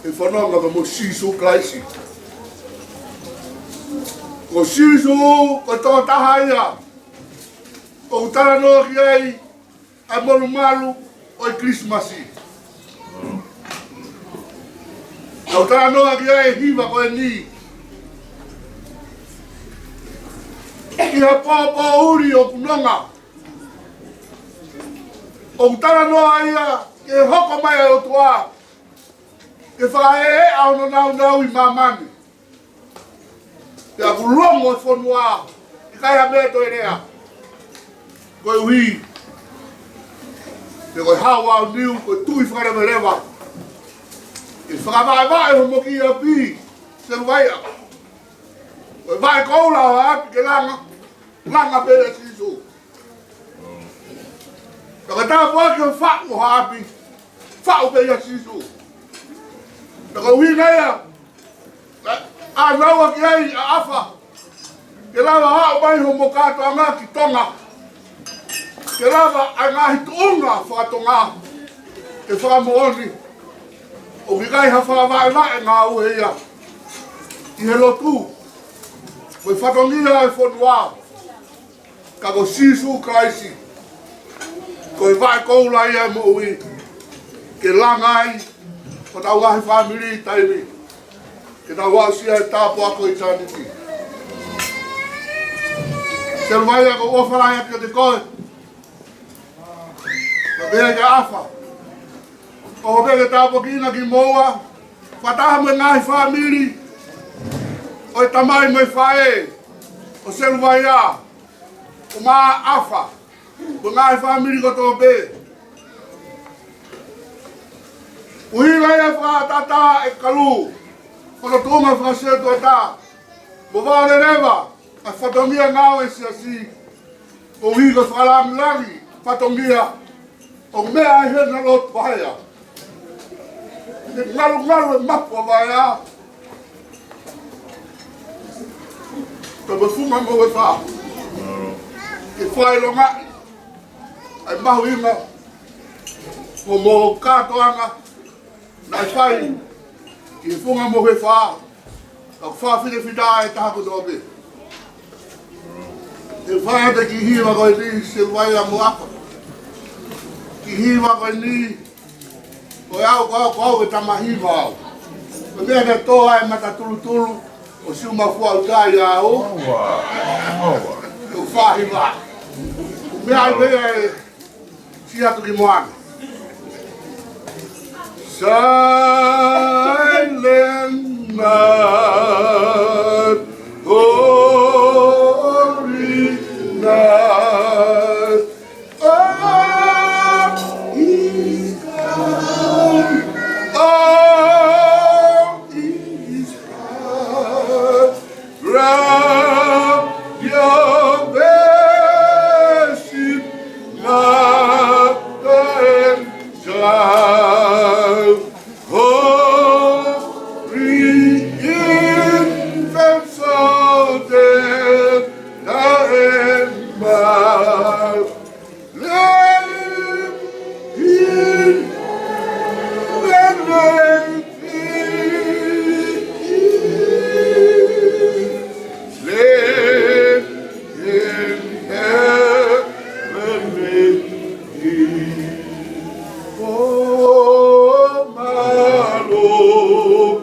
he fononga mo Sīsū Kalaisi. Ko Sīsū, ko e tokotaha ia ʻoku talanoa ki ai ʻa e molumalu ʻo e Kilisimasi. Naʻa ku talanoa ki ai he hiva ko eni. ʻI ha pōpoaki ʻuli ʻoku nonga, ʻoku talanoa ia ki he hoko mai ʻa e ʻOtua ke fakaʻeʻeʻa hono nāunau ʻi māmani. Pea ʻoku longo e fonua, ʻikai ha meʻa toe lea. Koeʻuhi he ko e hau aoniu, ko e tui fakaleveleva, ʻe fakavaʻevaʻe homo kiʻi ʻapi, Seluvaia. Ko e vaʻe koula ʻo ha ʻapi ke langa, langa pē ʻia Sīsū. Ka ko e tāpuaki ʻo e faʻu ʻo ha ʻapi, faʻu pē ʻia Sīsū. Ka ko ʻUhinga ia ʻa e ʻalu ki ai ʻa ʻAfa, ke lava ʻo haʻu mai hoʻomo kātoanga ki Tonga, ke lava ʻa e ngaahi tuʻunga faka-Tonga ke fakamoʻoni ʻoku ʻikai ha fakavaʻevaʻe ngāue ia ʻi he lotu, ko e fatongia ʻo e fonua, ka ko Sīsū Kalaisi, ko e vaʻe koula ia ʻo e moʻui, ke langa ai hotau ngaahi fāmili taimi ke tau aʻusia e tāpuaki ʻo ʻitāniti. Seluvaia, ʻoku ou ʻofa lahi atu kiate koe, pea pehē kia ʻAfa, ʻofa pē ke tāpuakiʻi kimoua, fakataha mo e ngaahi fāmili ʻo e tamai mo e faʻē ʻo Seluvaia, ʻumaʻā ʻAfa, mo e ngaahi fāmili kotoa pē. ʻUhinga ia e fakatātā ʻa e kalu, ko hono tuʻunga fakasetuata, mo vale leva ʻa e fatongia ngāue ʻa e siasi, koeʻuhi ko e fakalāngilangi fatongia ʻo e meʻa ʻi hena lotu Vaea. Ke ngalungalu e mapu ʻa Vaea, pea mo Funga Mohefa, ke fakaʻilongaʻi ʻa e mahuʻinga ʻo hoʻomo kātoanga naʻe fai ki he Funga Mohefa, ka ʻoku fakafitafitaʻi ʻa e taha kotoa pē. Te u fai atu e kiʻi hiva ko eni, Seluvaia mo ʻAfa. Kiʻi hiva ko eni, ko au, ko au, ko au e tama hiva au. Ko e meʻa naʻe tō ai e mata tulutulu ʻo Siumafua ʻUta ʻia au. Ua, ua. Te u fai e hiva. Meʻa ai pē ʻa e Siʻi atu ki muʻa ni. Silent night, holy night, all is calm, all is bright. Grab your blessing, mother and child. Holy infant, so tender and mild. Let him in heavenly peace. Let him in heavenly peace. Oh, my Lord,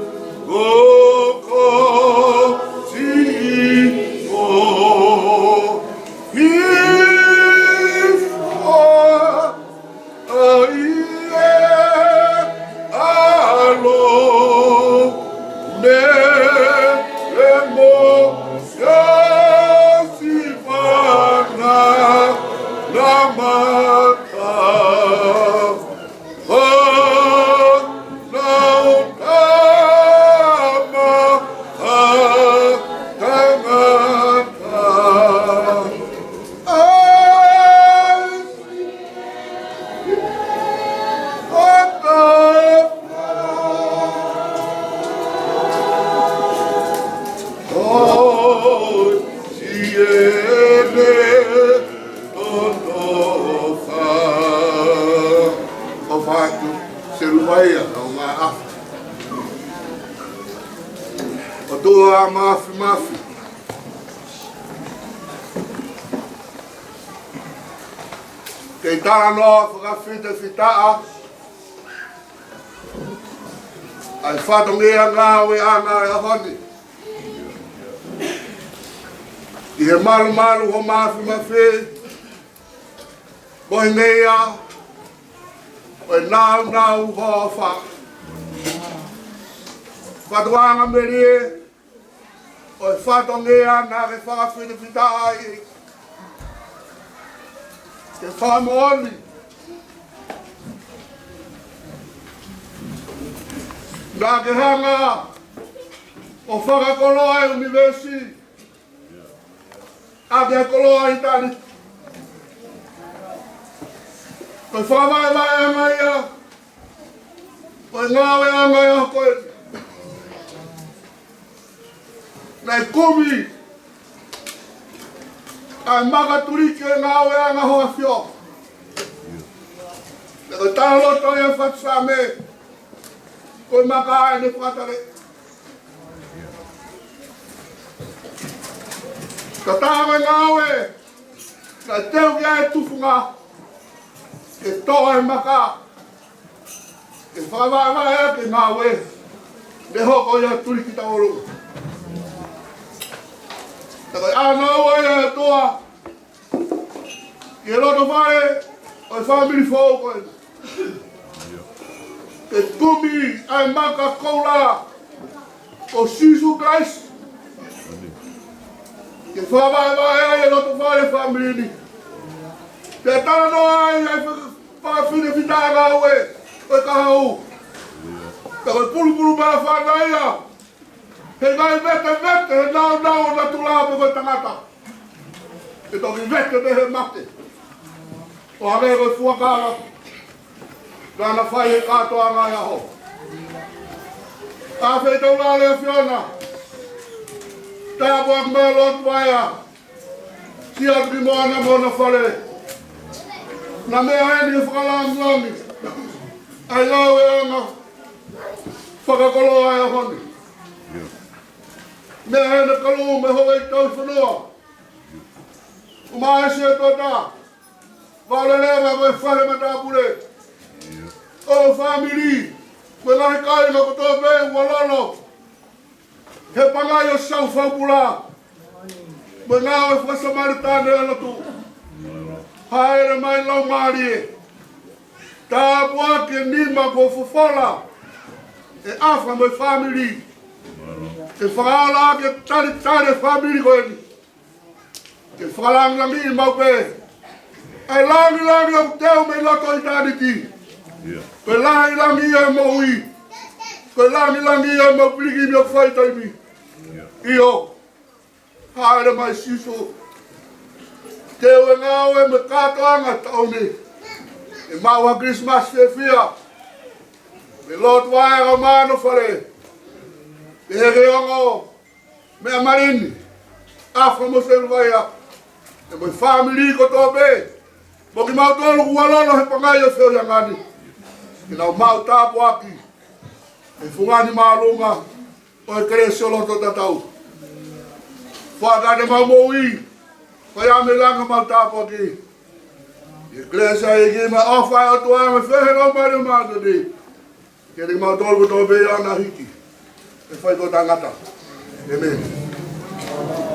oh, God, see, oh, His word, ʻa ia ʻa e ʻAlo, ne ʻe mo ia si fana na mata. Hanau tama ha tangata. Ai, o tama. Oi, siʻene ʻofa. ʻOfa atu, Seluvaia, ʻo ngā ʻafa. ʻOtua Māfimafi, kei talanoa fakafitafitaʻa ʻa e fatongia ngāueʻanga ʻo e ʻaho ni ʻi he malumalu ho māfimafi, mo e ngeia ʻo e nāunau ho ʻofa. Fatuʻanga melie, ʻo e fatongia naʻa ke fakafitafitaʻi ke fakamoʻoni, naʻa ke hanga ʻo fakakoloa e ʻunivēsi ʻaki e koloa ʻitāniti. Ko e fakavaʻevaʻeʻanga ia ʻo e ngāueʻanga ʻo e ʻaho ko eni. Naʻe kumi ʻa e maka tuliki ʻo e ngāueʻanga ʻo e ʻAfio. Naʻe ko e talaloto ia ʻa e fatu Saame, ko e maka ʻa ʻene fakataleʻi. Ka tā ko e ngāue, naʻe teu ki ai e tufunga ke toʻo e maka, ke fakavaʻe ʻa e ngāue, ne hoko ia ʻo tuliki tauʻolunga. Ka ko e ʻānaua ia ʻa e ʻOtua ki he loto fale ʻo e fāmili foʻou ko eni, ke kumi ʻa e maka koula ko Sīsū Kalaisi, ke fakavaʻe ai e loto fale fāmili ni. Pea talanoa ai ʻa e faka-, fakafinefitaʻanga ʻo e, ʻo e kahaʻu. Ka ko e pulupulu māfana ia, he ʻikai vetevete he nāunau ʻo natula pe ko e tangata. ʻE toki vete pē he mate. ʻO hangē ko e fuakava naʻa na fai he kātoanga ʻo e ʻaho. ʻAfeʻi taulale ʻa e ʻAfiona. Tāpuaki mai Lotu Vaea. Sio atu ki Moana mo hona fale. Naʻe meʻa heni he fakalāngilangi ʻa e ngāueʻanga fakakoloa ʻo e ʻaho ni. Meʻa heni Kalu mo e houʻeiki tauhi fonua. ʻUmaʻā e Setuata, Vaolele mo e fale matāpule, ʻo e fāmili, mo e ngaahi kāinga kotoa pē ʻoku lolo he pangai ʻo e Saʻu Fakapula mo e ngāue faka-Samēlia ʻa e lotu. Hāʻele mai Laumālie, tāpuaki e nima kuo fofola ʻe ʻAfa mo e fāmili, ke fakaola ʻaki e talitali e fāmili ko eni. Ke fakalāngilangiʻi maʻu pē ʻa e lāngilangi ʻoku teu mei loto ʻitāniti. Ko e lāngilangi ia ʻo e moʻui. Ko e lāngilangi ia ʻo e mau pilikimi ʻoku fai taimi. ʻIo. Hāʻele mai Sīsū. Teu e ngāue mo e kātoanga ʻo e taʻu ni. ʻE maʻu ha Kilisimasi fiefia. Mei Lotu Vaea mo hona fale. Pehē ki he ongo meʻa mali ni, ʻAfa mo Selu Vaea, pea mo e fāmili kotoa pē, mo kimautolu ʻoku lolo he pangai ʻo e feohiʻanga ni, ke nau maʻu tāpuaki he fungani māʻolunga ʻo e kelesi ʻo loto tatau. Fakaʻatā ʻemau moʻui, fai ʻa e meʻa ʻoku mau tāpuaki. ʻI he kelesi ʻa e ʻEiki mo e ʻofa ʻa e ʻOtua mo e feohi ʻa e Laumālie Māʻoniʻoni, ke ne mau tolu kotoa pē ʻi he ʻaho ni ʻo hiki, ʻo fai ko e tangata. ʻĒmeni.